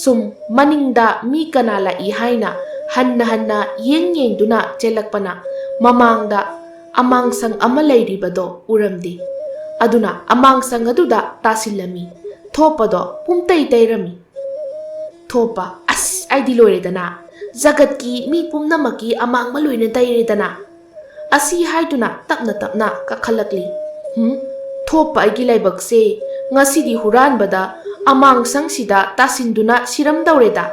ꯁꯨꯝ ꯃꯅꯤꯡꯗ ꯃꯤ ꯀꯅꯥ ꯂꯥꯛꯏ ꯍꯥꯏꯅ ꯍꯟꯅ ꯍꯟꯅ ꯌꯦꯡ ꯌꯦꯡꯗꯨꯅ ꯆꯦꯜꯂꯛꯄꯅ ꯃꯃꯥꯡꯗ ꯑꯃꯥꯡꯁꯪ ꯑꯃ ꯂꯩꯔꯤꯕꯗꯣ ꯎꯔꯝꯗꯦ꯫ ꯑꯗꯨꯅ ꯑꯃꯥꯡꯁꯪ ꯑꯗꯨꯗ ꯇꯥꯁꯤꯜꯂꯝꯃꯤ꯫ ꯊꯣꯞꯄꯗꯣ ꯄꯨꯝꯇꯩ ꯇꯩꯔꯝꯃꯤ꯫ ꯊꯣꯞꯄ, "ꯑꯁ, ꯑꯩꯗꯤ ꯂꯣꯏꯔꯦꯗꯅ꯫ ꯖꯒꯠꯀꯤ ꯃꯤ ꯄꯨꯝꯅꯃꯛꯀꯤ ꯑꯃꯥꯡꯕ ꯂꯣꯏꯅ ꯇꯩꯔꯦꯗꯅ"꯫ ꯑꯁꯤ ꯍꯥꯏꯗꯨꯅ ꯇꯞꯅ ꯇꯞꯅ ꯀꯥꯈꯠꯂꯛꯂꯤ꯫ "ꯍꯨꯝ, ꯊꯣꯞꯄ ꯑꯩꯒꯤ ꯂꯥꯏꯕꯛꯁꯦ, ꯉꯁꯤꯗꯤ ꯍꯨꯔꯥꯟꯕꯗ ꯑꯃꯥꯡꯁꯪꯁꯤꯗ ꯇꯥꯁꯤꯟꯗꯨꯅ ꯁꯤꯔꯝꯗꯧꯔꯦꯗ꯫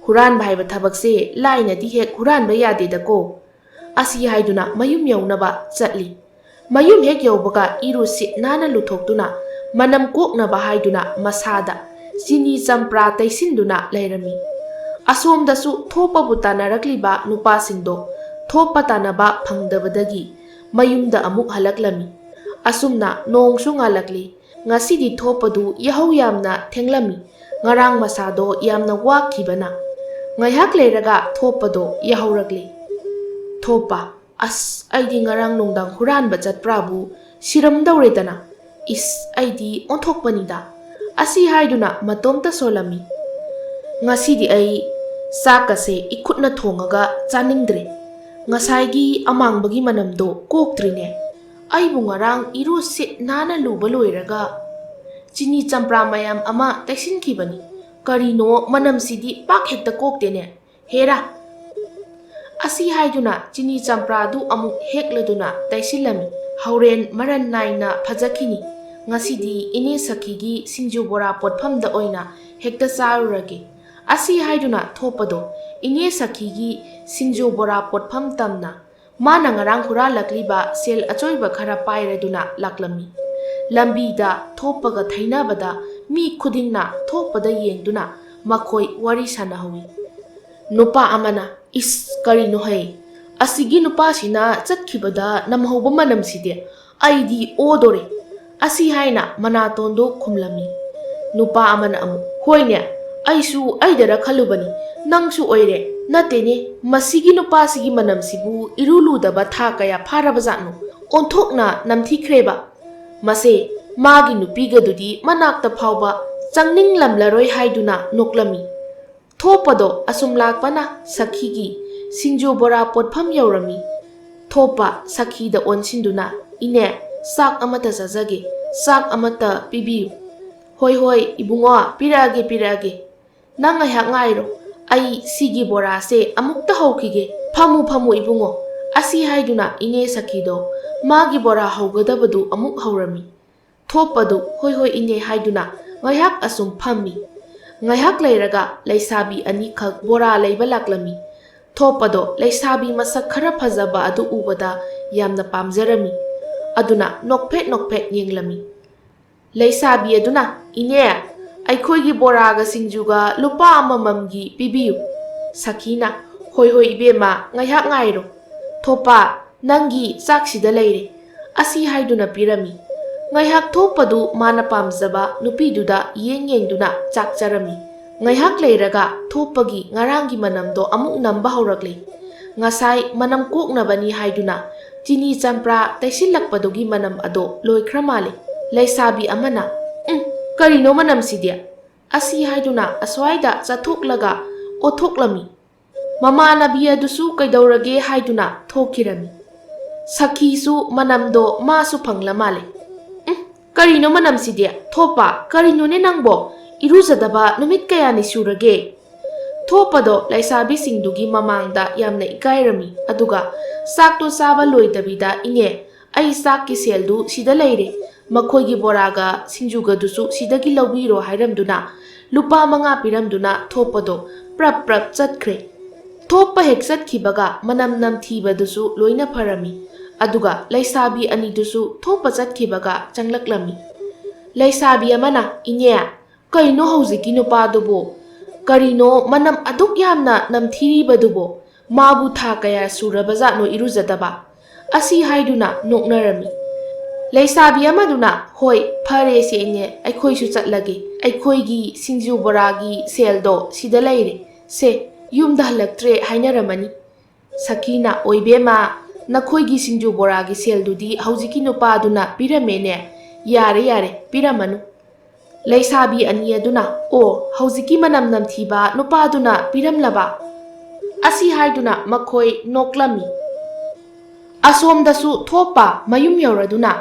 ꯍꯨꯔꯥꯟꯕ ꯍꯥꯏꯕ ꯊꯕꯛꯁꯦ ꯂꯥꯏꯅꯗꯤ ꯍꯦꯛ ꯍꯨꯔꯥꯟꯕ ꯌꯥꯗꯦꯗꯀꯣ"꯫ ꯑꯁꯤ ꯍꯥꯏꯗꯨꯅ ꯃꯌꯨꯝ ꯌꯧꯅꯕ ꯆꯠꯂꯤ꯫ ꯃꯌꯨꯝ ꯍꯦꯛ ꯌꯧꯕꯒ ꯏꯔꯨ ꯁꯤꯠ ꯅꯥꯟꯅ ꯂꯨꯊꯣꯛꯇꯨꯅ ꯃꯅꯝ ꯀꯣꯛꯅꯕ ꯍꯥꯏꯗꯨꯅ ꯃꯁꯥꯗ ꯆꯤꯅꯤ ꯆꯝꯄ꯭ꯔꯥ ꯇꯩꯁꯤꯟꯗꯨꯅ ꯂꯩꯔꯝꯃꯤ꯫ ꯑꯁꯣꯝꯗꯁꯨ ꯊꯣꯞꯄꯕꯨ ꯇꯥꯟꯅꯔꯛꯂꯤꯕ ꯅꯨꯄꯥꯁꯤꯡꯗꯣ ꯊꯣꯞꯄ ꯇꯥꯟꯅꯕ ꯐꯪꯗꯕꯗꯒꯤ ꯃꯌꯨꯝꯗ ꯑꯃꯨꯛ ꯍꯜꯂꯛꯂꯝꯃꯤ꯫ ꯑꯁꯨꯝꯅ ꯅꯣꯡꯁꯨ ꯉꯥꯜꯂꯛꯂꯤ꯫ ꯉꯁꯤꯗꯤ ꯊꯣꯞꯄꯗꯨ ꯌꯥꯍꯧ ꯌꯥꯝꯅ ꯊꯦꯡꯂꯝꯃꯤ꯫ ꯉꯔꯥꯡ ꯃꯁꯥꯗꯣ ꯌꯥꯝꯅ ꯋꯥꯈꯤꯕꯅ꯫ ꯉꯥꯏꯍꯥꯛ ꯂꯩꯔꯒ ꯊꯣꯞꯄꯗꯣ ꯌꯥꯍꯧꯔꯛꯂꯤ꯫ ꯊꯣꯞꯄ, "ꯑꯁ, ꯑꯩꯗꯤ ꯉꯔꯥꯡ ꯅꯨꯡꯗꯥꯡ ꯍꯨꯔꯥꯟꯕ ꯆꯠꯄ꯭ꯔꯥꯕꯨ ꯁꯤꯔꯝꯗꯧꯔꯦꯗꯅ꯫ ꯏꯁ, ꯑꯩꯗꯤ ꯑꯣꯟꯊꯣꯛꯄꯅꯤꯗ꯫ ꯑꯁꯤ ꯍꯥꯏꯗꯨꯅ ꯃꯇꯣꯝꯇ ꯁꯣꯜꯂꯝꯃꯤ꯫ "ꯉꯁꯤꯗꯤ ꯑꯩ ꯆꯥꯛꯀꯁꯦ ꯏꯈꯨꯠꯅ ꯊꯣꯡꯉꯒ ꯆꯥꯅꯤꯡꯗ꯭ꯔꯦ꯫ ꯉꯁꯥꯏꯒꯤ ꯑꯃꯥꯡꯕꯒꯤ ꯃꯅꯝꯗꯣ ꯀꯣꯛꯇ꯭ꯔꯤꯅꯦ꯫ ꯑꯩꯕꯨ ꯉꯔꯥꯡ ꯏꯔꯨ ꯁꯤꯠ ꯅꯥꯟꯅ ꯂꯨꯕ ꯂꯣꯏꯔꯒ ꯆꯤꯅꯤ ꯆꯝꯄ꯭ꯔꯥ ꯃꯌꯥꯝ ꯑꯃ ꯇꯩꯁꯤꯟꯈꯤꯕꯅꯤ꯫ ꯀꯔꯤꯅꯣ ꯃꯅꯝꯁꯤꯗꯤ ꯄꯥꯛ ꯍꯦꯛꯇ ꯀꯣꯛꯇꯦꯅꯦ꯫ ꯍꯦꯔꯥ!" ꯑꯁꯤ ꯍꯥꯏꯗꯨꯅ ꯆꯤꯅꯤ ꯆꯝꯄ꯭ꯔꯥꯗꯨ ꯑꯃꯨꯛ ꯍꯦꯛꯂꯗꯨꯅ ꯇꯩꯁꯤꯜꯂꯝꯃꯤ꯫ "ꯍꯣꯔꯦꯟ ꯃꯔꯟ ꯅꯥꯏꯅ ꯐꯖꯈꯤꯅꯤ꯫ ꯉꯁꯤꯗꯤ ꯏꯅꯦ ꯁꯈꯤꯒꯤ ꯁꯤꯡꯖꯨ ꯕꯣꯔꯥ ꯄꯣꯠꯐꯝꯗ ꯑꯣꯏꯅ ꯍꯦꯛꯇ ꯆꯥꯔꯨꯔꯒꯦ"꯫ ꯑꯁꯤ ꯍꯥꯏꯗꯨꯅ ꯊꯣꯛꯄꯗꯣ ꯏꯅꯦ ꯁꯈꯤꯒꯤ ꯁꯤꯡꯖꯨ ꯕꯣꯔꯥ ꯄꯣꯠꯐꯝ ꯇꯝꯅ ꯃꯥꯅ ꯉꯔꯥꯡ ꯍꯨꯔꯥꯜꯂꯛꯂꯤꯕ ꯁꯦꯜ ꯑꯆꯣꯏꯕ ꯈꯔ ꯄꯥꯏꯔꯗꯨꯅ ꯂꯥꯛꯂꯝꯃꯤ꯫ ꯂꯝꯕꯤꯗ ꯊꯣꯛꯄꯒ ꯊꯩꯅꯕꯗ ꯃꯤ ꯈꯨꯗꯤꯡꯅ ꯊꯣꯛꯄꯗ ꯌꯦꯡꯗꯨꯅ ꯃꯈꯣꯏ ꯋꯥꯔꯤ ꯁꯥꯟꯅꯍꯧꯏ꯫ ꯅꯨꯄꯥ ꯑꯃꯅ, "ꯏꯁ, ꯀꯔꯤꯅꯣ ꯍꯩ? ꯑꯁꯤꯒꯤ ꯅꯨꯄꯥꯁꯤꯅ ꯆꯠꯈꯤꯕꯗ ꯅꯝꯍꯧꯕ ꯃꯅꯝꯁꯤꯗꯤ ꯑꯩꯗꯤ ꯑꯣꯗꯣꯔꯦ"꯫ ꯑꯁꯤ ꯍꯥꯏꯅ ꯃꯅꯥꯇꯣꯟꯗꯨ ꯈꯨꯝꯂꯝꯃꯤ꯫ ꯅꯨꯄꯥ ꯑꯃꯅ ꯑꯃꯨꯛ, "ꯍꯣꯏꯅꯦ, ꯑꯩꯁꯨ ꯑꯩꯗꯔ ꯈꯜꯂꯨꯕꯅꯤ, ꯅꯪꯁꯨ ꯑꯣꯏꯔꯦ꯫ ꯅꯠꯇꯦꯅꯦ, ꯃꯁꯤꯒꯤ ꯅꯨꯄꯥꯁꯤꯒꯤ ꯃꯅꯝꯁꯤꯕꯨ ꯏꯔꯨ ꯂꯨꯗꯕ ꯊꯥ ꯀꯌꯥ ꯐꯥꯔꯕꯖꯥꯠꯅꯣ? ꯑꯣꯟꯊꯣꯛꯅ ꯅꯝꯊꯤꯈ꯭ꯔꯦꯕ꯫ ꯃꯁꯦ ꯃꯥꯒꯤ ꯅꯨꯄꯤꯒꯗꯨꯗꯤ ꯃꯅꯥꯛꯇ ꯐꯥꯎꯕ ꯆꯪꯅꯤꯡꯂꯝꯂꯔꯣꯏ" ꯍꯥꯏꯗꯨꯅ ꯅꯣꯛꯂꯝꯃꯤ꯫ ꯊꯣꯛꯄꯗꯣ ꯑꯁꯨꯝ ꯂꯥꯛꯄꯅ ꯁꯈꯤꯒꯤ ꯁꯤꯡꯖꯨ ꯕꯣꯔꯥ ꯄꯣꯠꯐꯝ ꯌꯧꯔꯝꯃꯤ꯫ ꯊꯣꯛꯄ ꯁꯈꯤꯗ ꯑꯣꯟꯁꯤꯟꯗꯨꯅ, "ꯏꯅꯦ, ꯆꯥꯛ ꯑꯃꯠꯇ ꯆꯥꯖꯒꯦ, ꯆꯥꯛ ꯑꯃꯠꯇ ꯄꯤꯕꯤꯌꯨ"꯫ "ꯍꯣꯏ, ꯍꯣꯏ, ꯏꯕꯨꯡꯉꯣ, ꯄꯤꯔꯛꯑꯒꯦ, ꯄꯤꯔꯛꯑꯒꯦ꯫ ꯅꯪ ꯉꯥꯏꯍꯥꯛ ꯉꯥꯏꯔꯣ, ꯑꯩ ꯁꯤꯒꯤ ꯕꯣꯔꯥꯁꯦ ꯑꯃꯨꯛꯇ ꯍꯧꯈꯤꯒꯦ꯫ ꯐꯝꯃꯨ, ꯐꯝꯃꯨ, ꯏꯕꯨꯡꯉꯣ"꯫ ꯑꯁꯤ ꯍꯥꯏꯗꯨꯅ ꯏꯅꯦ ꯁꯈꯤꯗꯣ ꯃꯥꯒꯤ ꯕꯣꯔꯥ ꯍꯧꯒꯗꯕꯗꯨ ꯑꯃꯨꯛ ꯍꯧꯔꯝꯃꯤ꯫ ꯊꯣꯛꯄꯗꯨ "ꯍꯣꯏ, ꯍꯣꯏ, ꯏꯅꯦ" ꯍꯥꯏꯗꯨꯅ ꯉꯥꯏꯍꯥꯛ ꯑꯁꯨꯝ ꯐꯝꯃꯤ꯫ ꯉꯥꯏꯍꯥꯛ ꯂꯩꯔꯒ ꯂꯩꯁꯥꯕꯤ ꯑꯅꯤꯈꯛ ꯕꯣꯔꯥ ꯂꯩꯕ ꯂꯥꯛꯂꯝꯃꯤ꯫ ꯊꯣꯛꯄꯗꯣ ꯂꯩꯁꯥꯕꯤ ꯃꯁꯛ ꯈꯔ ꯐꯖꯕ ꯑꯗꯨ ꯎꯕꯗ ꯌꯥꯝꯅ ꯄꯥꯝꯖꯔꯝꯃꯤ꯫ ꯑꯗꯨꯅ ꯅꯣꯛꯐꯦꯠ ꯅꯣꯛꯐꯦꯠ ꯌꯦꯡꯂꯝꯃꯤ꯫ ꯂꯩꯁꯥꯕꯤ ꯑꯗꯨꯅ, "ꯏꯅꯦ, ꯑꯩꯈꯣꯏꯒꯤ ꯕꯣꯔꯥꯒ ꯁꯤꯡꯖꯨꯒ ꯂꯨꯄꯥ ꯑꯃꯃꯝꯒꯤ ꯄꯤꯕꯤꯌꯨ"꯫ ꯁꯈꯤꯅ, "ꯍꯣꯏ, ꯍꯣꯏ, ꯏꯕꯦꯝꯃ, ꯉꯥꯏꯍꯥꯛ ꯉꯥꯏꯔꯣ꯫ ꯊꯣꯛꯄ, ꯅꯪꯒꯤ ꯆꯥꯛꯁꯤꯗ ꯂꯩꯔꯦ"꯫ ꯑꯁꯤ ꯍꯥꯏꯗꯨꯅ ꯄꯤꯔꯝꯃꯤ꯫ ꯉꯥꯏꯍꯥꯛ ꯊꯣꯛꯄꯗꯨ ꯃꯥꯅ ꯄꯥꯝꯖꯕ ꯅꯨꯄꯤꯗꯨꯗ ꯌꯦꯡ ꯌꯦꯡꯗꯨꯅ ꯆꯥꯛ ꯆꯥꯔꯝꯃꯤ꯫ ꯉꯥꯏꯍꯥꯛ ꯂꯩꯔꯒ ꯊꯣꯛꯄꯒꯤ ꯉꯔꯥꯡꯒꯤ ꯃꯅꯝꯗꯣ ꯑꯃꯨꯛ ꯅꯝꯕ ꯍꯧꯔꯛꯂꯦ꯫ ꯉꯁꯥꯏ ꯃꯅꯝ ꯀꯣꯛꯅꯕꯅꯤ ꯍꯥꯏꯗꯨꯅ ꯆꯤꯅꯤ ꯆꯝꯄ꯭ꯔꯥ ꯇꯩꯁꯤꯜꯂꯛꯄꯗꯨꯒꯤ ꯃꯅꯝ ꯑꯗꯣ ꯂꯣꯏꯈ꯭ꯔ ꯃꯥꯜꯂꯦ꯫ ꯂꯩꯁꯥꯕꯤ ꯑꯃꯅ, "ꯎꯝ, "ꯀꯔꯤꯅꯣ ꯃꯅꯝꯁꯤꯗꯤ?" ꯑꯁꯤ ꯍꯥꯏꯗꯨꯅ ꯑꯁ꯭ꯋꯥꯏꯗ ꯆꯠꯊꯣꯛꯂꯒ ꯑꯣꯊꯣꯛꯂꯝꯃꯤ꯫ ꯃꯃꯥꯟꯅꯕꯤ ꯑꯗꯨꯁꯨ ꯀꯩꯗꯧꯔꯒꯦ ꯍꯥꯏꯗꯨꯅ ꯊꯣꯛꯈꯤꯔꯝꯃꯤ꯫ ꯁꯈꯤꯁꯨ ꯃꯅꯝꯗꯣ ꯃꯥꯁꯨ ꯐꯪꯂ ꯃꯥꯜꯂꯦ꯫ "ꯎꯝ, ꯀꯔꯤꯅꯣ ꯃꯅꯝꯁꯤꯗꯤ? ꯊꯣꯛꯄ, ꯀꯔꯤꯅꯣꯅꯦ ꯅꯪꯕꯣ? ꯏꯔꯨꯖꯗꯕ ꯅꯨꯃꯤꯠ ꯀꯌꯥꯅꯤ ꯁꯨꯔꯒꯦ?" ꯊꯣꯛꯄꯗꯣ ꯂꯩꯁꯥꯕꯤꯁꯤꯡꯗꯨꯒꯤ ꯃꯃꯥꯡꯗ ꯌꯥꯝꯅ ꯏꯀꯥꯏꯔꯝꯃꯤ, ꯑꯗꯨꯒ ꯆꯥꯛꯇꯣ ꯆꯥꯕ ꯂꯣꯏꯗꯕꯤꯗ, "ꯏꯅꯦ, ꯑꯩ ꯆꯥꯛꯀꯤ ꯁꯦꯜꯗꯨ ꯁꯤꯗ ꯂꯩꯔꯦ, ꯃꯈꯣꯏꯒꯤ ꯕꯣꯔꯥꯒ ꯁꯤꯡꯖꯨꯒꯗꯨꯁꯨ ꯁꯤꯗꯒꯤ ꯂꯧꯕꯤꯔꯣ" ꯍꯥꯏꯔꯝꯗꯨꯅ ꯂꯨꯄꯥ ꯃꯉꯥ ꯄꯤꯔꯝꯗꯨꯅ ꯊꯣꯛꯄꯗꯣ ꯄ꯭ꯔꯞ ꯄ꯭ꯔꯞ ꯆꯠꯈ꯭ꯔꯦ꯫ ꯊꯣꯛꯄ ꯍꯦꯛ ꯆꯠꯈꯤꯕꯒ ꯃꯅꯝ ꯅꯝꯊꯤꯕꯗꯨꯁꯨ ꯂꯣꯏꯅ ꯐꯔꯝꯃꯤ, ꯑꯗꯨꯒ ꯂꯩꯁꯥꯕꯤ ꯑꯅꯤꯗꯨꯁꯨ ꯊꯣꯛꯄ ꯆꯠꯈꯤꯕꯒ ꯆꯪꯂꯛꯂꯝꯃꯤ꯫ ꯂꯩꯁꯥꯕꯤ ꯑꯃꯅ, "ꯏꯅꯦ, ꯀꯩꯅꯣ ꯍꯧꯖꯤꯛꯀꯤ ꯅꯨꯄꯥꯗꯨꯕꯨ? ꯀꯔꯤꯅꯣ ꯃꯅꯝ ꯑꯗꯨꯛ ꯌꯥꯝꯅ ꯅꯝꯊꯤꯔꯤꯕꯗꯨꯕꯨ? ꯃꯥꯕꯨ ꯊꯥ ꯀꯌꯥ ꯁꯨꯔꯕꯖꯥꯠꯅꯣ ꯏꯔꯨꯖꯗꯕ?" ꯑꯁꯤ ꯍꯥꯏꯗꯨꯅ ꯅꯣꯛꯅꯔꯝꯃꯤ꯫ ꯂꯩꯁꯥꯕꯤ ꯑꯃꯗꯨꯅ, "ꯍꯣꯏ, ꯐꯔꯦꯁꯦ ꯏꯅꯦ, ꯑꯩꯈꯣꯏꯁꯨ ꯆꯠꯂꯒꯦ꯫ ꯑꯩꯈꯣꯏꯒꯤ ꯁꯤꯡꯖꯨ ꯕꯣꯔꯥꯒꯤ ꯁꯦꯜꯗꯣ ꯁꯤꯗ ꯂꯩꯔꯦ꯫ ꯁꯦ, ꯌꯨꯝꯗ ꯍꯜꯂꯛꯇ꯭ꯔꯦ ꯍꯥꯏꯅꯔꯝꯃꯅꯤ"꯫ ꯁꯈꯤꯅ, "ꯑꯣꯏꯕꯦꯝꯃ, ꯅꯈꯣꯏꯒꯤ ꯁꯤꯡꯖꯨ ꯕꯣꯔꯥꯒꯤ ꯁꯦꯜꯗꯨꯗꯤ ꯍꯧꯖꯤꯛꯀꯤ ꯅꯨꯄꯥꯗꯨꯅ ꯄꯤꯔꯝꯃꯦꯅꯦ꯫ ꯌꯥꯔꯦ, ꯌꯥꯔꯦ, ꯄꯤꯔꯝꯃꯅꯨ"꯫ ꯂꯩꯁꯥꯕꯤ ꯑꯅꯤ ꯑꯗꯨꯅ, "ꯑꯣ, ꯍꯧꯖꯤꯛꯀꯤ ꯃꯅꯝ ꯅꯝꯊꯤꯕ ꯅꯨꯄꯥꯗꯨꯅ ꯄꯤꯔꯝꯂꯕ?" ꯑꯁꯤ ꯍꯥꯏꯗꯨꯅ ꯃꯈꯣꯏ ꯅꯣꯛꯂꯝꯃꯤ꯫ ꯑꯁꯣꯝꯗꯁꯨ ꯊꯣꯛꯄ ꯃꯌꯨꯝ ꯌꯧꯔꯗꯨꯅ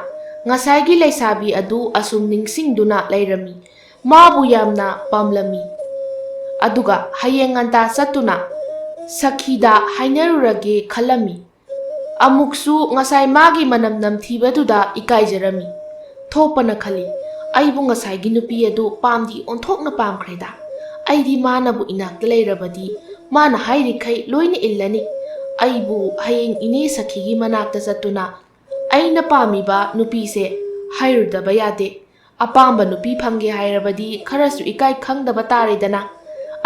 ꯉꯁꯥꯏꯒꯤ ꯂꯩꯁꯥꯕꯤ ꯑꯗꯨ ꯑꯁꯨꯝ ꯅꯤꯡꯁꯤꯡꯗꯨꯅ ꯂꯩꯔꯝꯃꯤ꯫ ꯃꯥꯕꯨ ꯌꯥꯝꯅ ꯄꯥꯝꯂꯝꯃꯤ꯫ ꯑꯗꯨꯒ ꯍꯌꯦꯡ ꯉꯟꯇꯥ ꯆꯠꯇꯨꯅ ꯁꯈꯤꯗ ꯍꯥꯏꯅꯔꯨꯔꯒꯦ ꯈꯜꯂꯝꯃꯤ꯫ ꯑꯃꯨꯛꯁꯨ ꯉꯁꯥꯏ ꯃꯥꯒꯤ ꯃꯅꯝ ꯅꯝꯊꯤꯕꯗꯨꯗ ꯏꯀꯥꯏꯖꯔꯝꯃꯤ꯫ ꯊꯣꯛꯄꯅ ꯈꯜꯂꯤ, "ꯑꯩꯕꯨ ꯉꯁꯥꯏꯒꯤ ꯅꯨꯄꯤ ꯑꯗꯨ ꯄꯥꯝꯗꯤ ꯑꯣꯟꯊꯣꯛꯅ ꯄꯥꯝꯈ꯭ꯔꯦꯗ꯫ ꯑꯩꯗꯤ ꯃꯥꯅꯕꯨ ꯏꯅꯥꯛꯇ ꯂꯩꯔꯕꯗꯤ ꯃꯥꯅ ꯍꯥꯏꯔꯤꯈꯩ ꯂꯣꯏꯅ ꯏꯜꯂꯅꯤ꯫ ꯑꯩꯕꯨ ꯍꯌꯦꯡ ꯏꯅꯦ ꯁꯈꯤꯒꯤ ꯃꯅꯥꯛꯇ ꯆꯠꯇꯨꯅ ꯑꯩꯅ ꯄꯥꯝꯃꯤꯕ ꯅꯨꯄꯤꯁꯦ ꯍꯥꯏꯔꯨꯗꯕ ꯌꯥꯗꯦ꯫ ꯑꯄꯥꯝꯕ ꯅꯨꯄꯤ ꯐꯪꯒꯦ ꯍꯥꯏꯔꯕꯗꯤ ꯈꯔꯁꯨ ꯏꯀꯥꯏ ꯈꯪꯗꯕ ꯇꯥꯔꯦꯗꯅ"꯫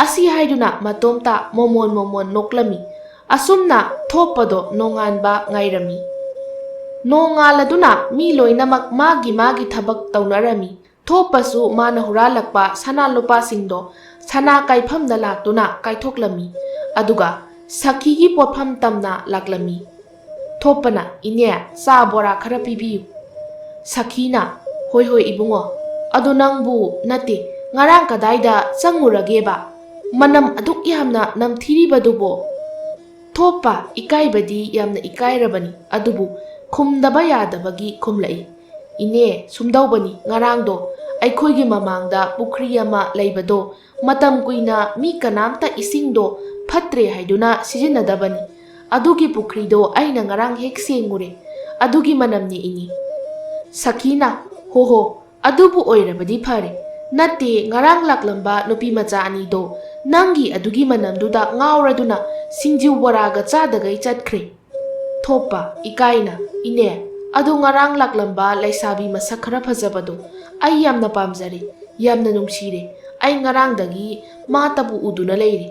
ꯑꯁꯤ ꯍꯥꯏꯗꯨꯅ ꯃꯇꯣꯝꯇ ꯃꯣꯃꯣꯟ ꯃꯣꯃꯣꯟ ꯅꯣꯛꯂꯝꯃꯤ꯫ ꯑꯁꯨꯝꯅ ꯊꯣꯛꯄꯗꯣ ꯅꯣꯡꯉꯥꯟꯕ ꯉꯥꯏꯔꯝꯃꯤ꯫ ꯅꯣꯡꯉꯥꯜꯂꯗꯨꯅ ꯃꯤ ꯂꯣꯏꯅꯃꯛ ꯃꯥꯒꯤ ꯃꯥꯒꯤ ꯊꯕꯛ ꯇꯧꯅꯔꯝꯃꯤ꯫ ꯊꯣꯛꯄꯁꯨ ꯃꯥꯅ ꯍꯨꯔꯥꯜꯂꯛꯄ ꯁꯅꯥ ꯂꯨꯄꯥꯁꯤꯡꯗꯣ ꯁꯅꯥ ꯀꯥꯏꯐꯝꯗ ꯂꯥꯛꯇꯨꯅ ꯀꯥꯏꯊꯣꯛꯂꯝꯃꯤ꯫ ꯑꯗꯨꯒ ꯁꯈꯤꯒꯤ ꯄꯣꯠꯐꯝ ꯇꯝꯅ ꯂꯥꯛꯂꯝꯃꯤ꯫ ꯊꯣꯛꯄꯅ, "ꯏꯅꯦ, ꯆꯥ ꯕꯣꯔꯥ ꯈꯔ ꯄꯤꯕꯤꯌꯨ"꯫ ꯁꯈꯤꯅ, "ꯍꯣꯏ, ꯍꯣꯏ, ꯏꯕꯨꯡꯉꯣ"꯫ "ꯑꯗꯨ ꯅꯪꯕꯨ ꯅꯠꯇꯦ, ꯉꯔꯥꯡ ꯀꯗꯥꯏꯗ ꯆꯪꯉꯨꯔꯒꯦꯕ? ꯃꯅꯝ ꯑꯗꯨꯛ ꯌꯥꯝꯅ ꯅꯝꯊꯤꯔꯤꯕꯗꯨꯕꯣ?" ꯊꯣꯞꯄ ꯏꯀꯥꯏꯕꯗꯤ ꯌꯥꯝꯅ ꯏꯀꯥꯏꯔꯕꯅꯤ, ꯑꯗꯨꯕꯨ ꯈꯨꯝꯗꯕ ꯌꯥꯗꯕꯒꯤ ꯈꯨꯝꯂꯛꯏ꯫ "ꯏꯅꯦ, ꯁꯨꯝꯗꯧꯕꯅꯤ, ꯉꯔꯥꯡꯗꯣ ꯑꯩꯈꯣꯏꯒꯤ ꯃꯃꯥꯡꯗ ꯄꯨꯈ꯭ꯔꯤ ꯑꯃ ꯂꯩꯕꯗꯣ ꯃꯇꯝ ꯀꯨꯏꯅ ꯃꯤ ꯀꯅꯥꯝꯇ ꯏꯁꯤꯡꯗꯣ ꯐꯠꯇ꯭ꯔꯦ ꯍꯥꯏꯗꯨꯅ ꯁꯤꯖꯤꯟꯅꯗꯕꯅꯤ꯫ ꯑꯗꯨꯒꯤ ꯄꯨꯈ꯭ꯔꯤꯗꯣ ꯑꯩꯅ ꯉꯔꯥꯡ ꯍꯦꯛ ꯁꯦꯡꯉꯨꯔꯦ, ꯑꯗꯨꯒꯤ ꯃꯅꯝꯅꯤ ꯏꯅꯦ꯫" ꯁꯈꯤꯅ, "ꯍꯣ ꯍꯣ, ꯑꯗꯨꯕꯨ ꯑꯣꯏꯔꯕꯗꯤ ꯐꯔꯦ꯫ ꯅꯠꯇꯦ, ꯉꯔꯥꯡ ꯂꯥꯛꯂꯝꯕ ꯅꯨꯄꯤ ꯃꯆꯥ ꯑꯅꯤꯗꯣ ꯅꯪꯒꯤ ꯑꯗꯨꯒꯤ ꯃꯅꯝꯗꯨꯗ ꯉꯥꯎꯔꯗꯨꯅ ꯁꯤꯡꯖꯨ ꯕꯣꯔꯥꯒ ꯆꯥꯗꯒꯩ ꯆꯠꯈ꯭ꯔꯦ꯫" ꯊꯣꯞꯄ ꯏꯀꯥꯏꯅ, "ꯏꯅꯦ, ꯑꯗꯨ ꯉꯔꯥꯡ ꯂꯥꯛꯂꯝꯕ ꯂꯩꯁꯥꯕꯤ ꯃꯁꯛ ꯈꯔ ꯐꯖꯕꯗꯣ ꯑꯩ ꯌꯥꯝꯅ ꯄꯥꯝꯖꯔꯦ, ꯌꯥꯝꯅ ꯅꯨꯡꯁꯤꯔꯦ꯫ ꯑꯩ ꯉꯔꯥꯡꯗꯒꯤ ꯃꯥꯇꯕꯨ ꯎꯗꯨꯅ ꯂꯩꯔꯦ꯫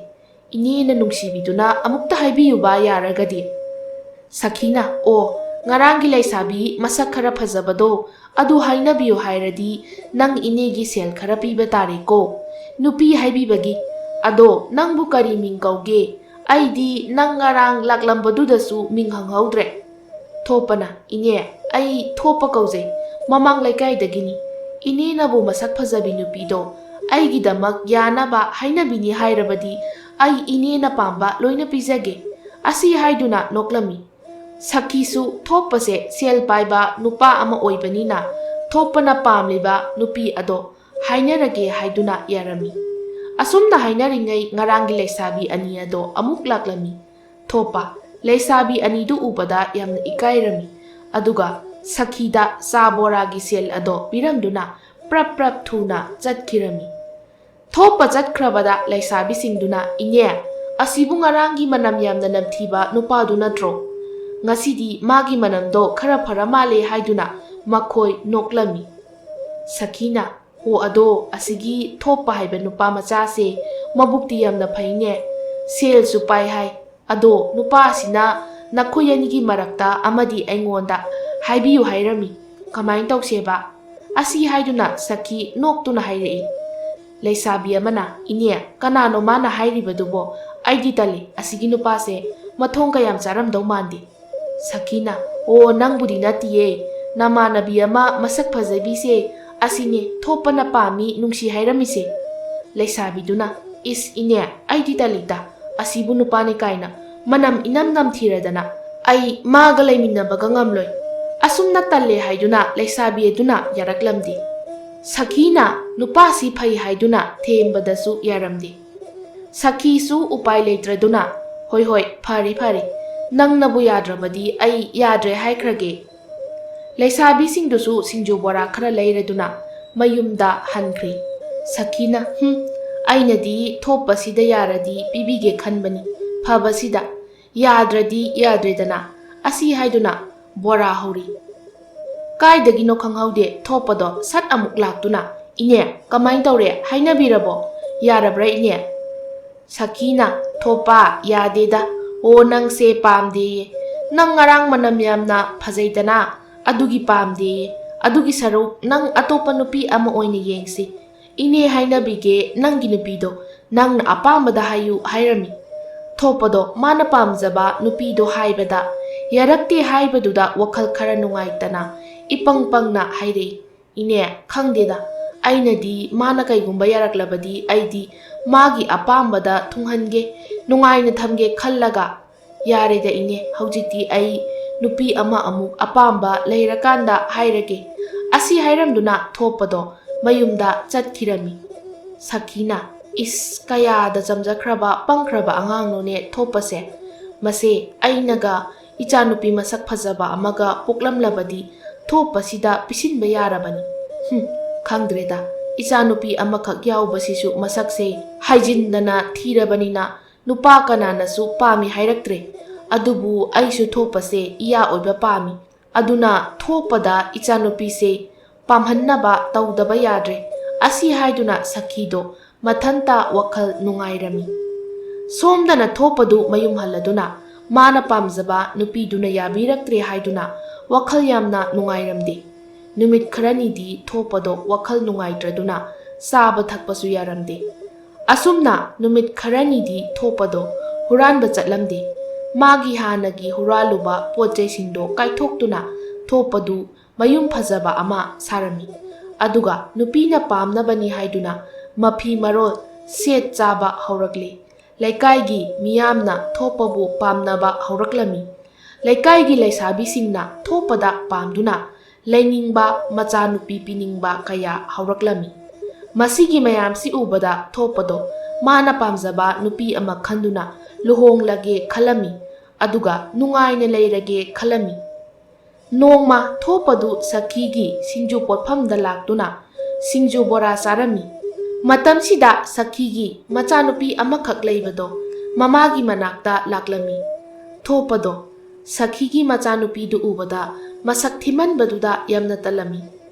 ꯏꯅꯦꯅ ꯅꯨꯡꯁꯤꯕꯤꯗꯨꯅ ꯑꯃꯨꯛꯇ ꯍꯥꯏꯕꯤꯌꯨꯕ ꯌꯥꯔꯒꯗꯤ꯫" ꯁꯈꯤꯅ, "ꯑꯣ, ꯉꯔꯥꯡꯒꯤ ꯂꯩꯁꯥꯕꯤ ꯃꯁꯛ ꯈꯔ ꯐꯖꯕꯗꯣ ꯑꯗꯨ ꯍꯥꯏꯅꯕꯤꯌꯨ ꯍꯥꯏꯔꯗꯤ, ꯅꯪ ꯏꯅꯦꯒꯤ ꯁꯦꯜ ꯈꯔ ꯄꯤꯕ ꯇꯥꯔꯦꯀꯣ꯫ ꯅꯨꯄꯤ ꯍꯥꯏꯕꯤꯕꯒꯤ꯫ ꯑꯗꯣ ꯅꯪꯕꯨ ꯀꯔꯤ ꯃꯤꯡ ꯀꯧꯒꯦ? ꯑꯩꯗꯤ ꯅꯪ ꯉꯔꯥꯡ ꯂꯥꯛꯂꯝꯕꯗꯨꯗꯁꯨ ꯃꯤꯡ ꯍꯪꯍꯧꯗ꯭ꯔꯦ꯫" ꯊꯣꯞꯄꯅ, "ꯏꯅꯦ, ꯑꯩ ꯊꯣꯞꯄ ꯀꯧꯖꯩ, ꯃꯃꯥꯡ ꯂꯩꯀꯥꯏꯗꯒꯤꯅꯤ꯫ ꯏꯅꯦꯅꯕꯨ ꯃꯁꯛ ꯐꯖꯕꯤ ꯅꯨꯄꯤꯗꯣ ꯑꯩꯒꯤꯗꯃꯛ ꯌꯥꯅꯕ ꯍꯥꯏꯅꯕꯤꯅꯤ ꯍꯥꯏꯔꯕꯗꯤ, ꯑꯩ ꯏꯅꯦꯅ ꯄꯥꯝꯕ ꯂꯣꯏꯅ ꯄꯤꯖꯒꯦ꯫" ꯑꯁꯤ ꯍꯥꯏꯗꯨꯅ ꯅꯣꯛꯂꯝꯃꯤ꯫ ꯁꯈꯤꯁꯨ ꯊꯣꯞꯄꯁꯦ ꯁꯦꯜ ꯄꯥꯏꯕ ꯅꯨꯄꯥ ꯑꯃ ꯑꯣꯏꯕꯅꯤꯅ, ꯊꯣꯞꯄꯅ ꯄꯥꯝꯂꯤꯕ ꯅꯨꯄꯤ ꯑꯗꯣ ꯍꯥꯏꯅꯔꯒꯦ ꯍꯥꯏꯗꯨꯅ ꯌꯥꯔꯝꯃꯤ꯫ ꯑꯁꯨꯝꯅ ꯍꯥꯏꯅꯔꯤꯉꯩ ꯉꯔꯥꯡꯒꯤ ꯂꯩꯁꯥꯕꯤ ꯑꯅꯤ ꯑꯗꯣ ꯑꯃꯨꯛ ꯂꯥꯛꯂꯝꯃꯤ꯫ ꯊꯣꯞꯄ ꯂꯩꯁꯥꯕꯤ ꯑꯅꯤꯗꯨ ꯎꯕꯗ ꯌꯥꯝꯅ ꯏꯀꯥꯏꯔꯝꯃꯤ꯫ ꯑꯗꯨꯒ ꯁꯈꯤꯗ ꯆꯥ ꯕꯣꯔꯥꯒꯤ ꯁꯦꯜ ꯑꯗꯣ ꯄꯤꯔꯝꯗꯨꯅ ꯄ꯭ꯔꯞ ꯄ꯭ꯔꯞ ꯊꯨꯅ ꯆꯠꯈꯤꯔꯝꯃꯤ꯫ ꯊꯣꯞꯄ ꯆꯠꯈ꯭ꯔꯕꯗ ꯂꯩꯁꯥꯕꯤꯁꯤꯡꯗꯨꯅ, "ꯏꯅꯦ, ꯑꯁꯤꯕꯨ ꯉꯔꯥꯡꯒꯤ ꯃꯅꯝ ꯌꯥꯝꯅ ꯅꯝꯊꯤꯕ ꯅꯨꯄꯥꯗꯨ ꯅꯠꯇ꯭ꯔꯣ? ꯉꯁꯤꯗꯤ ꯃꯥꯒꯤ ꯃꯅꯝꯗꯣ ꯈꯔ ꯐꯔ ꯃꯥꯜꯂꯦ," ꯍꯥꯏꯗꯨꯅ ꯃꯈꯣꯏ ꯅꯣꯛꯂꯝꯃꯤ꯫ ꯁꯈꯤꯅ, "ꯍꯣ, ꯑꯗꯣ ꯑꯁꯤꯒꯤ ꯊꯣꯞꯄ ꯍꯥꯏꯕ ꯅꯨꯄꯥ ꯃꯆꯥꯁꯦ ꯃꯕꯨꯛꯇꯤ ꯌꯥꯝꯅ ꯐꯩꯅꯦ, ꯁꯦꯜꯁꯨ ꯄꯥꯏ ꯍꯥꯏ꯫ ꯑꯗꯣ ꯅꯨꯄꯥ ꯑꯁꯤꯅ ꯅꯈꯣꯏ ꯑꯅꯤꯒꯤ ꯃꯔꯛꯇ ꯑꯃꯗꯤ ꯑꯩꯉꯣꯟꯗ ꯍꯥꯏꯕꯤꯌꯨ ꯍꯥꯏꯔꯝꯃꯤ꯫ ꯀꯃꯥꯏꯅ ꯇꯧꯁꯦꯕ?" ꯑꯁꯤ ꯍꯥꯏꯗꯨꯅ ꯁꯈꯤ ꯅꯣꯛꯇꯨꯅ ꯍꯥꯏꯔꯛꯏ꯫ ꯂꯩꯁꯥꯕꯤ ꯑꯃꯅ, "ꯏꯅꯦ, ꯀꯅꯥꯅꯣ ꯃꯥꯅ ꯍꯥꯏꯔꯤꯕꯗꯨꯕꯣ? ꯑꯩꯗꯤ ꯇꯜꯂꯤ, ꯑꯁꯤꯒꯤ ꯅꯨꯄꯥꯁꯦ ꯃꯊꯣꯡ ꯀꯌꯥꯝ ꯆꯥꯔꯝꯗꯧ ꯃꯥꯟꯗꯦ꯫" ꯁꯈꯤꯅ, "ꯑꯣ, ꯅꯪꯕꯨꯗꯤ ꯅꯠꯇꯤꯌꯦ, ꯅꯃꯥꯟꯅꯕꯤ ꯑꯃ ꯃꯁꯛ ꯐꯖꯕꯤꯁꯦ "ꯑꯁꯤꯅꯦ ꯊꯣꯛꯄꯅ ꯄꯥꯝꯃꯤ ꯅꯨꯡꯁꯤ ꯍꯥꯏꯔꯝꯃꯤꯁꯦ"꯫ ꯂꯩꯁꯥꯕꯤꯗꯨꯅ, "ꯏꯁ ꯏꯅꯦ, ꯑꯩꯗꯤ ꯇꯜꯂꯤꯗ, ꯑꯁꯤꯕꯨ ꯅꯨꯄꯥꯅꯤ ꯀꯥꯏꯅ, ꯃꯅꯝ ꯏꯅꯝ ꯅꯝꯊꯤꯔꯗꯅ, ꯑꯩ ꯃꯥꯒ ꯂꯩꯃꯤꯟꯅꯕꯒ ꯉꯝꯂꯣꯏ"꯫ ꯑꯁꯨꯝꯅ ꯇꯜꯂꯦ ꯍꯥꯏꯗꯨꯅ ꯂꯩꯁꯥꯕꯤ ꯑꯗꯨꯅ ꯌꯥꯔꯛꯂꯝꯗꯦ꯫ ꯁꯈꯤꯅ ꯅꯨꯄꯥꯁꯤ ꯐꯩ ꯍꯥꯏꯗꯨꯅ ꯊꯦꯝꯕꯗꯁꯨ ꯌꯥꯔꯝꯗꯦ꯫ ꯁꯈꯤꯁꯨ ꯎꯄꯥꯏ ꯂꯩꯇ꯭ꯔꯗꯨꯅ, "ꯍꯣꯏ ꯍꯣꯏ, ꯐꯔꯦ ꯐꯔꯦ, ꯅꯪꯅꯕꯨ ꯌꯥꯗ꯭ꯔꯕꯗꯤ ꯑꯩ ꯌꯥꯗ꯭ꯔꯦ ꯍꯥꯏꯈ꯭ꯔꯒꯦ"꯫ ꯂꯩꯁꯥꯕꯤꯁꯤꯡꯗꯨꯁꯨ ꯁꯤꯡꯖꯨ ꯕꯣꯔꯥ ꯈꯔ ꯂꯩꯔꯗꯨꯅ ꯃꯌꯨꯝꯗ ꯍꯟꯈ꯭ꯔꯦ꯫ ꯁꯈꯤꯅ, "ꯍꯨꯝ, ꯑꯩꯅꯗꯤ ꯊꯣꯛꯄꯁꯤꯗ ꯌꯥꯔꯗꯤ ꯄꯤꯕꯤꯒꯦ ꯈꯟꯕꯅꯤ, ꯐꯕꯁꯤꯗ, ꯌꯥꯗ꯭ꯔꯗꯤ ꯌꯥꯗ꯭ꯔꯦꯗꯅ"꯫ ꯑꯁꯤ ꯍꯥꯏꯗꯨꯅ ꯕꯣꯔꯥ ꯍꯧꯔꯤ꯫ ꯀꯥꯏꯗꯒꯤꯅꯣ ꯈꯪꯍꯧꯗꯦ, ꯊꯣꯛꯄꯗꯣ ꯁꯠ ꯑꯃꯨꯛ ꯂꯥꯛꯇꯨꯅ, "ꯏꯅꯦ, ꯀꯃꯥꯏ ꯇꯧꯔꯦ? ꯍꯥꯏꯅꯕꯤꯔꯕꯣ? ꯌꯥꯔꯕ꯭ꯔꯥ ꯏꯅꯦ?" ꯁꯈꯤꯅ, "ꯊꯣꯛꯄ, ꯌꯥꯗꯦꯗ꯫ ꯑꯣ, ꯅꯪꯁꯦ ꯄꯥꯝꯗꯦꯌꯦ꯫ ꯅꯪ ꯉꯔꯥꯡ ꯃꯅꯝ ꯌꯥꯝꯅ ꯐꯖꯩꯗꯅ, ꯑꯗꯨꯒꯤ ꯄꯥꯝꯗꯦꯌꯦ꯫ ꯑꯗꯨꯒꯤ ꯁꯔꯨꯛ ꯅꯪ ꯑꯇꯣꯞꯄ ꯅꯨꯄꯤ ꯑꯃ ꯑꯣꯏꯅ ꯌꯦꯡꯁꯤ꯫ ꯏꯅꯦ ꯍꯥꯏꯅꯕꯤꯒꯦ, ꯅꯪꯒꯤ ꯅꯨꯄꯤꯗꯣ ꯅꯪꯅ ꯑꯄꯥꯝꯕꯗ ꯍꯥꯏꯌꯨ ꯍꯥꯏꯔꯝꯃꯤ"꯫ ꯊꯣꯛꯄꯗꯣ ꯃꯥꯅ ꯄꯥꯝꯖꯕ ꯅꯨꯄꯤꯗꯣ ꯍꯥꯏꯕꯗ ꯌꯥꯔꯛꯇꯦ ꯍꯥꯏꯕꯗꯨꯗ ꯋꯥꯈꯜ ꯈꯔ ꯅꯨꯡꯉꯥꯏꯇꯅ ꯏꯄꯪ ꯄꯪꯅ ꯍꯥꯏꯔꯛꯏ, "ꯏꯅꯦ, ꯈꯪꯗꯦꯗ, ꯑꯩꯅꯗꯤ ꯃꯥꯅ ꯀꯩꯒꯨꯝꯕ ꯌꯥꯔꯛꯂꯕꯗꯤ ꯑꯩꯗꯤ ꯃꯥꯒꯤ ꯑꯄꯥꯝꯕꯗ ꯊꯨꯡꯍꯟꯒꯦ, ꯅꯨꯡꯉꯥꯏꯅ ꯊꯝꯒꯦ ꯈꯜꯂꯒ"꯫ "ꯌꯥꯔꯦꯗ ꯏꯅꯦ, ꯍꯧꯖꯤꯛꯇꯤ ꯑꯩ ꯅꯨꯄꯤ ꯑꯃ ꯑꯃꯨꯛ ꯑꯄꯥꯝꯕ ꯂꯩꯔꯀꯥꯟꯗ ꯍꯥꯏꯔꯒꯦ"꯫ ꯑꯁꯤ ꯍꯥꯏꯔꯝꯗꯨꯅ ꯊꯣꯛꯄꯗꯣ ꯃꯌꯨꯝꯗ ꯆꯠꯈꯤꯔꯝꯃꯤ꯫ ꯁꯈꯤꯅ, "ꯏꯁ, ꯀꯌꯥꯗ ꯆꯝꯖꯈ꯭ꯔꯕ ꯄꯪꯈ꯭ꯔꯕ ꯑꯉꯥꯡꯅꯣꯅꯦ ꯊꯣꯛꯄꯁꯦ꯫ ꯃꯁꯦ ꯑꯩꯅꯒ ꯏꯆꯥꯅꯨꯄꯤ ꯃꯁꯛ ꯐꯖꯕ ꯑꯃꯒ ꯄꯣꯛꯂꯝꯂꯕꯗꯤ ꯊꯣꯛꯄꯁꯤꯗ ꯄꯤꯁꯤꯟꯕ ꯌꯥꯔꯕꯅꯤ꯫ ꯍꯨꯝ, ꯈꯪꯗ꯭ꯔꯦꯗ, ꯏꯆꯥꯅꯨꯄꯤ ꯑꯃꯈꯛ ꯌꯥꯎꯕꯁꯤꯁꯨ ꯃꯁꯛꯁꯦ ꯍꯥꯏꯖꯤꯟꯗꯅ ꯊꯤꯔꯕꯅꯤꯅ ꯅꯨꯄꯥ ꯀꯅꯥꯅꯁꯨ ꯄꯥꯝꯃꯤ ꯍꯥꯏꯔꯛꯇ꯭ꯔꯦ꯫ ꯑꯗꯨꯕꯨ ꯑꯩꯁꯨ ꯊꯣꯛꯄꯁꯦ ꯏꯌꯥ ꯑꯣꯏꯕ ꯄꯥꯝꯃꯤ꯫ ꯑꯗꯨꯅ ꯊꯣꯛꯄꯗ ꯏꯆꯥꯅꯨꯄꯤꯁꯦ ꯄꯥꯝꯍꯟꯅꯕ ꯇꯧꯗꯕ ꯌꯥꯗ꯭ꯔꯦ"꯫ ꯑꯁꯤ ꯍꯥꯏꯗꯨꯅ ꯁꯈꯤꯗꯣ ꯃꯊꯟꯇ ꯋꯥꯈꯜ ꯅꯨꯡꯉꯥꯏꯔꯝꯃꯤ꯫ ꯁꯣꯝꯗꯅ ꯊꯣꯛꯄꯗꯨ ꯃꯌꯨꯝ ꯍꯜꯂꯗꯨꯅ ꯃꯥꯅ ꯄꯥꯝꯖꯕ ꯅꯨꯄꯤꯗꯨꯅ ꯌꯥꯕꯤꯔꯛꯇ꯭ꯔꯦ ꯍꯥꯏꯗꯨꯅ ꯋꯥꯈꯜ ꯌꯥꯝꯅ ꯅꯨꯡꯉꯥꯏꯔꯝꯗꯦ꯫ ꯅꯨꯃꯤꯠ ꯈꯔꯅꯤꯗꯤ ꯊꯣꯛꯄꯗꯣ ꯋꯥꯈꯜ ꯅꯨꯡꯉꯥꯏꯇ꯭ꯔꯗꯨꯅ ꯆꯥꯕ ꯊꯛꯄꯁꯨ ꯌꯥꯔꯝꯗꯦ꯫ ꯑꯁꯨꯝꯅ ꯅꯨꯃꯤꯠ ꯈꯔꯅꯤꯗꯤ ꯊꯣꯛꯄꯗꯣ ꯍꯨꯔꯥꯟꯕ ꯆꯠꯂꯝꯗꯦ꯫ ꯃꯥꯒꯤ ꯍꯥꯟꯅꯒꯤ ꯍꯨꯔꯥꯜꯂꯨꯕ ꯄꯣꯠ ꯆꯩꯁꯤꯡꯗꯣ ꯀꯥꯏꯊꯣꯛꯇꯨꯅ ꯊꯣꯛꯄꯗꯨ ꯃꯌꯨꯝ ꯐꯖꯕ ꯑꯃ ꯁꯥꯔꯝꯃꯤ꯫ ꯑꯗꯨꯒ ꯅꯨꯄꯤꯅ ꯄꯥꯝꯅꯕꯅꯤ ꯍꯥꯏꯗꯨꯅ ꯃꯐꯤ ꯃꯔꯣꯜ ꯁꯦꯠ ꯆꯥꯕ ꯍꯧꯔꯛꯂꯤ꯫ ꯂꯩꯀꯥꯏꯒꯤ ꯃꯤꯌꯥꯝꯅ ꯊꯣꯛꯄꯕꯨ ꯄꯥꯝꯅꯕ ꯍꯧꯔꯛꯂꯝꯃꯤ꯫ ꯂꯩꯀꯥꯏꯒꯤ ꯂꯩꯁꯥꯕꯤꯁꯤꯡꯅ ꯊꯣꯛꯄꯗ ꯄꯥꯝꯗꯨꯅ ꯂꯩꯅꯤꯡꯕ, ꯃꯆꯥꯅꯨꯄꯤ ꯄꯤꯅꯤꯡꯕ ꯀꯌꯥ ꯍꯧꯔꯛꯂꯝꯃꯤ꯫ ꯃꯁꯤꯒꯤ ꯃꯌꯥꯝꯁꯤ ꯎꯕꯗ ꯊꯣꯛꯄꯗꯣ ꯃꯥꯅ ꯄꯥꯝꯖꯕ ꯅꯨꯄꯤ ꯑꯃ ꯈꯟꯗꯨꯅ ꯂꯨꯍꯣꯡꯂꯒꯦ ꯈꯜꯂꯝꯃꯤ꯫ ꯑꯗꯨꯒ ꯅꯨꯡꯉꯥꯏꯅ ꯂꯩꯔꯒꯦ ꯈꯜꯂꯝꯃꯤ꯫ ꯅꯣꯡꯃ ꯊꯣꯛꯄꯗꯨ ꯁꯈꯤꯒꯤ ꯁꯤꯡꯖꯨ ꯄꯣꯠꯐꯝꯗ ꯂꯥꯛꯇꯨꯅ ꯁꯤꯡꯖꯨ ꯕꯣꯔꯥ ꯆꯥꯔꯝꯃꯤ꯫ ꯃꯇꯝꯁꯤꯗ ꯁꯈꯤꯒꯤ ꯃꯆꯥꯅꯨꯄꯤ ꯑꯃꯈꯛ ꯂꯩꯕꯗꯣ ꯃꯃꯥꯒꯤ ꯃꯅꯥꯛꯇ ꯂꯥꯛꯂꯝꯃꯤ꯫ ꯊꯣꯛꯄꯗꯣ ꯁꯈꯤꯒꯤ ꯃꯆꯥꯅꯨꯄꯤꯗꯨ ꯎꯕꯗ ꯃꯁꯛ ꯊꯤꯃꯟꯕꯗꯨꯗ ꯌꯥꯝꯅ ꯇꯜꯂꯝꯃꯤ꯫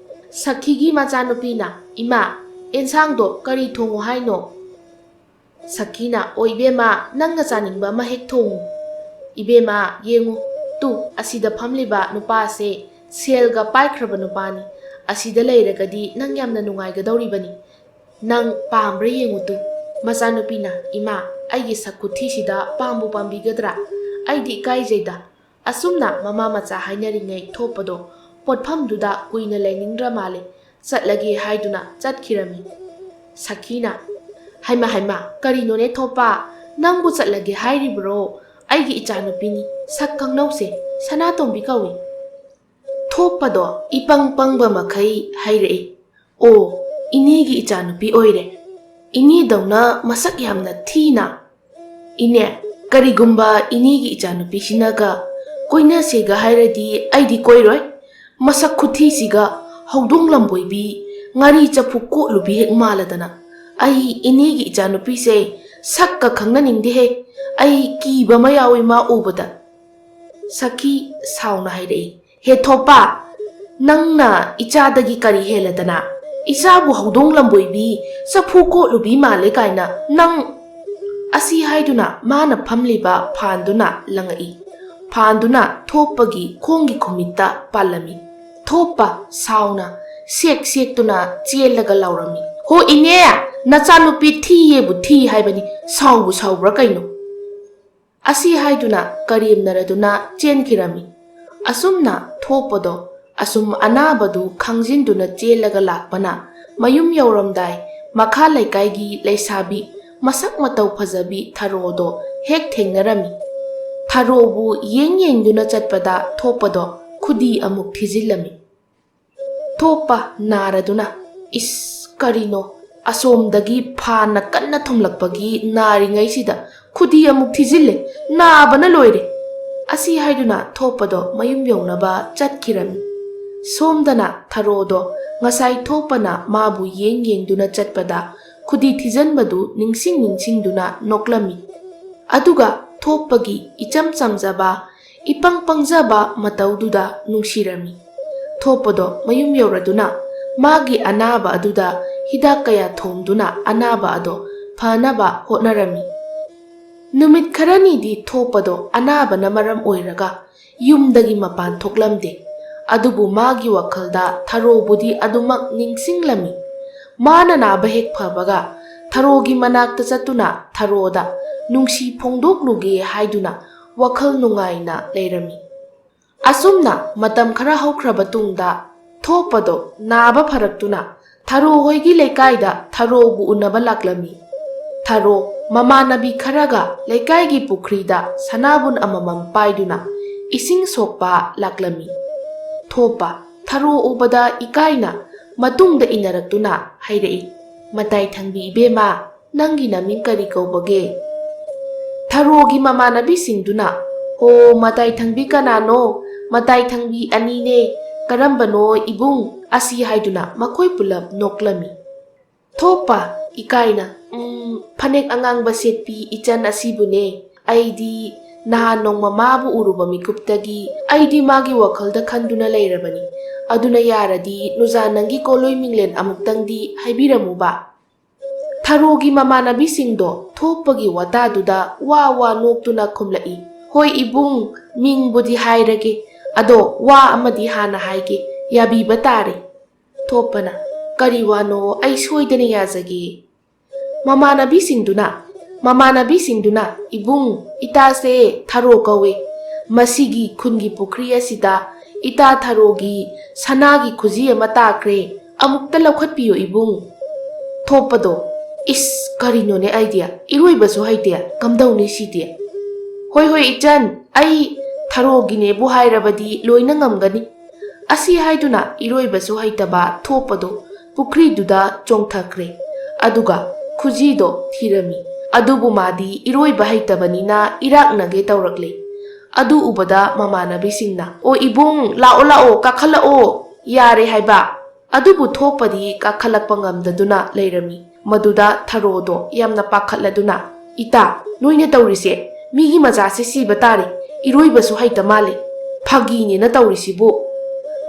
ꯁꯈꯤꯒꯤ ꯃꯆꯥꯅꯨꯄꯤꯅ, "ꯏꯃꯥ, ꯑꯦꯟꯁꯥꯡꯗꯣ ꯀꯔꯤ ꯊꯣꯡꯉꯨ ꯍꯥꯏꯅꯣ?" ꯁꯈꯤꯅ, "ꯑꯣ ꯏꯕꯦꯝꯃ, ꯅꯪꯅ ꯆꯥꯅꯤꯡꯕ ꯑꯃ ꯍꯦꯛ ꯊꯣꯡꯉꯨ꯫ ꯏꯕꯦꯝꯃ, ꯌꯦꯡꯉꯨ, ꯇꯨ, ꯑꯁꯤꯗ ꯐꯝꯂꯤꯕ ꯅꯨꯄꯥꯁꯦ ꯁꯦꯜꯒ ꯄꯥꯏꯈ꯭ꯔꯕ ꯅꯨꯄꯥꯅꯤ꯫ ꯑꯁꯤꯗ ꯂꯩꯔꯒꯗꯤ ꯅꯪ ꯌꯥꯝꯅ ꯅꯨꯡꯉꯥꯏꯒꯗꯧꯔꯤꯕꯅꯤ꯫ ꯅꯪ ꯄꯥꯝꯕ꯭ꯔꯥ ꯌꯦꯡꯉꯨ ꯇꯨ꯫" ꯃꯆꯥꯅꯨꯄꯤꯅ, "ꯏꯃꯥ, ꯑꯩꯒꯤ ꯁꯛ ꯈꯨꯊꯤꯁꯤꯗ ꯄꯥꯝꯕꯨ ꯄꯥꯝꯕꯤꯒꯗ꯭ꯔꯥ? ꯑꯩꯗꯤ ꯏꯀꯥꯏꯖꯩꯗ꯫ ꯑꯁꯨꯝꯅ ꯃꯃꯥ ꯃꯆꯥ ꯍꯥꯏꯅꯔꯤꯉꯩ ꯊꯣꯛꯄꯗꯣ ꯄꯣꯠꯐꯝꯗꯨꯗ ꯀꯨꯏꯅ ꯂꯩꯅꯤꯡꯗ꯭ꯔ ꯃꯥꯜꯂꯦ, ꯆꯠꯂꯒꯦ ꯍꯥꯏꯗꯨꯅ ꯆꯠꯈꯤꯔꯝꯃꯤ꯫ ꯁꯈꯤꯅ, "ꯍꯩꯃ ꯍꯩꯃ, ꯀꯔꯤꯅꯣꯅꯦ ꯊꯣꯛꯄ? ꯅꯪꯕꯨ ꯆꯠꯂꯒꯦ ꯍꯥꯏꯔꯤꯕ꯭ꯔꯣ? ꯑꯩꯒꯤ ꯏꯆꯥꯅꯨꯄꯤꯅꯤ, ꯁꯛ ꯈꯪꯅꯧꯁꯦ, ꯁꯅꯥꯇꯣꯝꯕꯤ ꯀꯧꯏ꯫" ꯊꯣꯛꯄꯗꯣ ꯏꯄꯪ ꯄꯪꯕ ꯃꯈꯩ ꯍꯥꯏꯔꯛꯏ, "ꯑꯣ, ꯏꯅꯦꯒꯤ ꯏꯆꯥꯅꯨꯄꯤ ꯑꯣꯏꯔꯦ꯫ ꯏꯅꯦꯗꯧꯅ ꯃꯁꯛ ꯌꯥꯝꯅ ꯊꯤꯅ꯫ ꯏꯅꯦ, ꯀꯔꯤꯒꯨꯝꯕ ꯏꯅꯦꯒꯤ ꯏꯆꯥꯅꯨꯄꯤꯁꯤꯅꯒ ꯀꯣꯏꯅꯁꯦꯒ ꯍꯥꯏꯔꯗꯤ ꯑꯩꯗꯤ ꯀꯣꯏꯔꯣꯏ꯫ ꯃꯁꯛ ꯈꯨꯊꯤꯁꯤꯒ ꯍꯧꯗꯣꯡ ꯂꯝꯕꯣꯏꯕꯤ, ꯉꯥꯔꯤ ꯆꯐꯨ ꯀꯣꯠꯂꯨꯕꯤ ꯍꯦꯛ ꯃꯥꯜꯂꯗꯅ꯫ ꯑꯩ ꯏꯅꯦꯒꯤ ꯏꯆꯥꯅꯨꯄꯤꯁꯦ ꯁꯛꯀ ꯈꯪꯅꯅꯤꯡꯗꯦꯍꯦ꯫ ꯑꯩ ꯀꯤꯕ ꯑꯃ ꯌꯥꯎꯏ ꯃꯥ ꯎꯕꯗ꯫" ꯁꯈꯤ ꯁꯥꯎꯅ ꯍꯥꯏꯔꯛꯏ, "ꯍꯦ ꯊꯣꯛꯄ, ꯅꯪꯅ ꯏꯆꯥꯗꯒꯤ ꯀꯔꯤ ꯍꯦꯜꯂꯗꯅ? ꯏꯆꯥꯕꯨ ꯍꯧꯗꯣꯡ ꯂꯝꯕꯣꯏꯕꯤ, ꯆꯐꯨ ꯀꯣꯠꯂꯨꯕꯤ ꯃꯥꯜꯂꯦ ꯀꯥꯏꯅ ꯅꯪ!" ꯑꯁꯤ ꯍꯥꯏꯗꯨꯅ ꯃꯥꯅ ꯐꯝꯂꯤꯕ ꯐꯥꯟꯗꯨꯅ ꯂꯪꯉꯛꯏ꯫ ꯐꯥꯟꯗꯨꯅ ꯊꯣꯛꯄꯒꯤ ꯈꯣꯡꯒꯤ ꯈꯨꯃꯤꯠꯇ ꯄꯥꯜꯂꯝꯃꯤ꯫ ꯊꯣꯛꯄ ꯁꯥꯎꯅ ꯁꯦꯛ ꯁꯦꯛꯇꯨꯅ ꯆꯦꯜꯂꯒ ꯂꯥꯎꯔꯝꯃꯤ, "ꯍꯣ ꯏꯅꯦ, ꯅꯆꯥꯅꯨꯄꯤ ꯊꯤꯌꯦꯕꯨ ꯊꯤ ꯍꯥꯏꯕꯅꯤ, ꯁꯥꯎꯕꯨ ꯁꯥꯎꯕ꯭ꯔꯥ ꯀꯩꯅꯣ?" ꯑꯁꯤ ꯍꯥꯏꯗꯨꯅ ꯀꯔꯦꯝꯅꯔꯗꯨꯅ ꯆꯦꯟꯈꯤꯔꯝꯃꯤ꯫ ꯑꯁꯨꯝꯅ ꯊꯣꯛꯄꯗꯣ ꯑꯁꯨꯝ ꯑꯅꯥꯕꯗꯨ ꯈꯪꯖꯤꯟꯗꯨꯅ ꯆꯦꯜꯂꯒ ꯂꯥꯛꯄꯅ ꯃꯌꯨꯝ ꯌꯧꯔꯝꯗꯥꯏ ꯃꯈꯥ ꯂꯩꯀꯥꯏꯒꯤ ꯂꯩꯁꯥꯕꯤ ꯃꯁꯛ ꯃꯇꯧ ꯐꯖꯕꯤ ꯊꯔꯣꯗꯣ ꯍꯦꯛ ꯊꯦꯡꯅꯔꯝꯃꯤ꯫ ꯊꯔꯣꯕꯨ ꯌꯦꯡ ꯌꯦꯡꯗꯨꯅ ꯆꯠꯄꯗ ꯊꯣꯛꯄꯗꯣ ꯈꯨꯗꯤ ꯑꯃꯨꯛ ꯊꯤꯖꯤꯜꯂꯝꯃꯤ꯫ ꯊꯣꯛꯄ ꯅꯥꯔꯗꯨꯅ, "ꯏꯁ, ꯀꯔꯤꯅꯣ? ꯑꯁꯣꯝꯗꯒꯤ ꯐꯥꯟꯅ ꯀꯟꯅ ꯊꯨꯝꯂꯛꯄꯒꯤ ꯅꯥꯔꯤꯉꯩꯁꯤꯗ ꯈꯨꯗꯤ ꯑꯃꯨꯛ ꯊꯤꯖꯤꯜꯂꯦ꯫ ꯅꯥꯕꯅ ꯂꯣꯏꯔꯦ!" ꯑꯁꯤ ꯍꯥꯏꯗꯨꯅ ꯊꯣꯛꯄꯗꯣ ꯃꯌꯨꯝ ꯌꯧꯅꯕ ꯆꯠꯈꯤꯔꯝꯃꯤ꯫ ꯁꯣꯝꯗꯅ ꯊꯔꯣꯗꯣ ꯉꯁꯥꯏ ꯊꯣꯛꯄꯅ ꯃꯥꯕꯨ ꯌꯦꯡ ꯌꯦꯡꯗꯨꯅ ꯆꯠꯄꯗ ꯈꯨꯗꯤ ꯊꯤꯖꯤꯟꯕꯗꯨ ꯅꯤꯡꯁꯤꯡ ꯅꯤꯡꯁꯤꯡꯗꯨꯅ ꯅꯣꯛꯂꯝꯃꯤ꯫ ꯑꯗꯨꯒ ꯊꯣꯛꯄꯒꯤ ꯏꯆꯝ ꯆꯝꯖꯕ, ꯏꯄꯪ ꯄꯪꯖꯕ ꯃꯇꯧꯗꯨꯗ ꯅꯨꯡꯁꯤꯔꯝꯃꯤ꯫ ꯊꯣꯛꯄꯗꯣ ꯃꯌꯨꯝ ꯌꯧꯔꯗꯨꯅ ꯃꯥꯒꯤ ꯑꯅꯥꯕ ꯑꯗꯨꯗ ꯍꯤꯗꯥꯛ ꯀꯌꯥ ꯊꯣꯝꯗꯨꯅ ꯑꯅꯥꯕ ꯑꯗꯣ ꯐꯅꯕ ꯍꯣꯠꯅꯔꯝꯃꯤ꯫ ꯅꯨꯃꯤꯠ ꯈꯔꯅꯤꯗꯤ ꯊꯣꯛꯄꯗꯣ ꯑꯅꯥꯕꯅ ꯃꯔꯝ ꯑꯣꯏꯔꯒ ꯌꯨꯝꯗꯒꯤ ꯃꯄꯥꯟ ꯊꯣꯛꯂꯝꯗꯦ꯫ ꯑꯗꯨꯕꯨ ꯃꯥꯒꯤ ꯋꯥꯈꯜꯗ ꯊꯔꯣꯕꯨꯗꯤ ꯑꯗꯨꯃꯛ ꯅꯤꯡꯁꯤꯡꯂꯝꯃꯤ꯫ ꯃꯥꯅ ꯅꯥꯕ ꯍꯦꯛ ꯐꯕꯒ ꯊꯔꯣꯒꯤ ꯃꯅꯥꯛꯇ ꯆꯠꯇꯨꯅ ꯊꯔꯣꯗ ꯅꯨꯡꯁꯤ ꯐꯣꯡꯗꯣꯛꯂꯨꯒꯦ ꯍꯥꯏꯗꯨꯅ ꯋꯥꯈꯜ ꯅꯨꯡꯉꯥꯏꯅ ꯂꯩꯔꯝꯃꯤ꯫ ꯑꯁꯨꯝꯅ ꯃꯇꯝ ꯈꯔ ꯍꯧꯈ꯭ꯔꯕ ꯇꯨꯡꯗ ꯊꯣꯛꯄꯗꯣ ꯅꯥꯕ ꯐꯔꯛꯇꯨꯅ ꯊꯔꯣ ꯍꯣꯏꯒꯤ ꯂꯩꯀꯥꯏꯗ ꯊꯔꯣꯕꯨ ꯎꯅꯕ ꯂꯥꯛꯂꯝꯃꯤ꯫ ꯊꯔꯣ ꯃꯃꯥꯟꯅꯕꯤ ꯈꯔꯒ ꯂꯩꯀꯥꯏꯒꯤ ꯄꯨꯈ꯭ꯔꯤꯗ ꯁꯅꯥꯕꯨꯟ ꯑꯃꯃꯝ ꯄꯥꯏꯗꯨꯅ ꯏꯁꯤꯡ ꯁꯣꯛꯄ ꯂꯥꯛꯂꯝꯃꯤ꯫ ꯊꯣꯛꯄ ꯊꯔꯣ ꯎꯕꯗ ꯏꯀꯥꯏꯅ ꯃꯇꯨꯡꯗ ꯏꯟꯅꯔꯛꯇꯨꯅ ꯍꯥꯏꯔꯛꯏ, "ꯃꯇꯥꯏ ꯊꯪꯕꯤ ꯏꯕꯦꯝꯃ, ꯅꯪꯒꯤ ꯅꯃꯤꯡ ꯀꯔꯤ ꯀꯧꯕꯒꯦ?" ꯊꯔꯣꯒꯤ ꯃꯃꯥꯟꯅꯕꯤꯁꯤꯡꯗꯨꯅ, "ꯍꯣ, ꯃꯇꯥꯏ ꯊꯪꯕꯤ ꯀꯅꯥꯅꯣ? ꯃꯇꯥꯏ ꯊꯪꯕꯤ ꯑꯅꯤꯅꯦ꯫ ꯀꯔꯝꯕꯅꯣ ꯏꯕꯨꯡ?" ꯑꯁꯤ ꯍꯥꯏꯗꯨꯅ ꯃꯈꯣꯏ ꯄꯨꯂꯞ ꯅꯣꯛꯂꯝꯃꯤ꯫ ꯊꯣꯛꯄ ꯏꯀꯥꯏꯅ, "ꯎꯝ, ꯐꯅꯦꯛ ꯑꯉꯥꯡꯕ ꯁꯦꯠꯄꯤ ꯏꯆꯟ ꯑꯁꯤꯕꯨꯅꯦ꯫ ꯑꯩꯗꯤ ꯅꯍꯥꯟ ꯅꯣꯡꯃ ꯃꯥꯕꯨ ꯎꯔꯨꯕ ꯃꯤꯀꯨꯞꯇꯒꯤ ꯑꯩꯗꯤ ꯃꯥꯒꯤ ꯋꯥꯈꯜꯗ ꯈꯟꯗꯨꯅ ꯂꯩꯔꯕꯅꯤ꯫ ꯑꯗꯨꯅ ꯌꯥꯔꯗꯤ ꯅꯨꯖꯥ ꯅꯪꯒꯤ ꯀꯣꯂꯣꯏ ꯃꯤꯡꯂꯦꯟ ꯑꯃꯨꯛꯇꯪꯗꯤ ꯍꯥꯏꯕꯤꯔꯝꯃꯨꯕ?" ꯊꯔꯣꯒꯤ ꯃꯃꯥꯟꯅꯕꯤꯁꯤꯡꯗꯣ ꯊꯣꯛꯄꯒꯤ ꯋꯥꯇꯥꯗꯨꯗ ꯋꯥ ꯋꯥ ꯅꯣꯛꯇꯨꯅ ꯈꯨꯝꯂꯛꯏ, "ꯍꯣꯏ ꯏꯕꯨꯡ, ꯃꯤꯡꯕꯨꯗꯤ ꯍꯥꯏꯔꯒꯦ, ꯑꯗꯣ ꯋꯥ ꯑꯃꯗꯤ ꯍꯥꯟꯅ ꯍꯥꯏꯒꯦ, ꯌꯥꯕꯤꯕ ꯇꯥꯔꯦ꯫" ꯊꯣꯛꯄꯅ, "ꯀꯔꯤ ꯋꯥꯅꯣ? ꯑꯩ ꯁꯣꯏꯗꯅ ꯌꯥꯖꯒꯦ꯫" ꯃꯃꯥꯟꯅꯕꯤꯁꯤꯡꯗꯨꯅ, ꯃꯃꯥꯟꯅꯕꯤꯁꯤꯡꯗꯨꯅ, "ꯏꯕꯨꯡ, ꯏꯇꯥꯁꯦ ꯊꯔꯣ ꯀꯧꯏ꯫ ꯃꯁꯤꯒꯤ ꯈꯨꯟꯒꯤ ꯄꯨꯈ꯭ꯔꯤ ꯑꯁꯤꯗ "ꯏꯇꯥ ꯊꯔꯣꯒꯤ ꯁꯅꯥꯒꯤ ꯈꯨꯖꯤ ꯑꯃ ꯇꯥꯈ꯭ꯔꯦ, ꯑꯃꯨꯛꯇ ꯂꯧꯈꯠꯄꯤꯌꯨ ꯏꯕꯨꯡ"꯫ ꯊꯣꯛꯄꯗꯣ, "ꯏꯁ, ꯀꯔꯤꯅꯣꯅꯦ ꯑꯩꯗꯤ ꯏꯔꯣꯏꯕꯁꯨ ꯍꯩꯇꯦ, ꯀꯝꯗꯧꯅꯤ ꯁꯤꯗꯤ?" "ꯍꯣꯏ ꯍꯣꯏ ꯏꯆꯟ, ꯑꯩ ꯊꯔꯣꯒꯤꯅꯦꯕꯨ ꯍꯥꯏꯔꯕꯗꯤ ꯂꯣꯏꯅ ꯉꯝꯒꯅꯤ"꯫ ꯑꯁꯤ ꯍꯥꯏꯗꯨꯅ ꯏꯔꯣꯏꯕꯁꯨ ꯍꯩꯇꯕ ꯊꯣꯛꯄꯗꯣ ꯄꯨꯈ꯭ꯔꯤꯗꯨꯗ ꯆꯣꯡꯊꯈ꯭ꯔꯦ꯫ ꯑꯗꯨꯒ ꯈꯨꯖꯤꯗꯣ ꯊꯤꯔꯝꯃꯤ꯫ ꯑꯗꯨꯕꯨ ꯃꯥꯗꯤ ꯏꯔꯣꯏꯕ ꯍꯩꯇꯕꯅꯤꯅ ꯏꯔꯥꯛꯅꯒꯦ ꯇꯧꯔꯛꯂꯦ꯫ ꯑꯗꯨ ꯎꯕꯗ ꯃꯃꯥꯟꯅꯕꯤꯁꯤꯡꯅ, "ꯑꯣ ꯏꯕꯨꯡ, ꯂꯥꯛꯑꯣ ꯂꯥꯛꯑꯣ, ꯀꯥꯈꯠꯂꯛꯑꯣ, ꯌꯥꯔꯦ ꯍꯥꯏꯕ"꯫ ꯑꯗꯨꯕꯨ ꯊꯣꯛꯄꯗꯤ ꯀꯥꯈꯠꯂꯛꯄ ꯉꯝꯗꯗꯨꯅ ꯂꯩꯔꯝꯃꯤ꯫ ꯃꯗꯨꯗ ꯊꯔꯣꯗꯣ ꯌꯥꯝꯅ ꯄꯥꯈꯠꯂꯗꯨꯅ, "ꯏꯇꯥ, ꯅꯣꯏꯅ ꯇꯧꯔꯤꯁꯦ? ꯃꯤꯒꯤ ꯃꯆꯥꯁꯦ ꯁꯤꯕ ꯇꯥꯔꯦ, ꯏꯔꯣꯏꯕꯁꯨ ꯍꯩꯇ ꯃꯥꯜꯂꯦ, ꯐꯥꯒꯤꯅꯦꯅ ꯇꯧꯔꯤꯁꯤꯕꯨ"꯫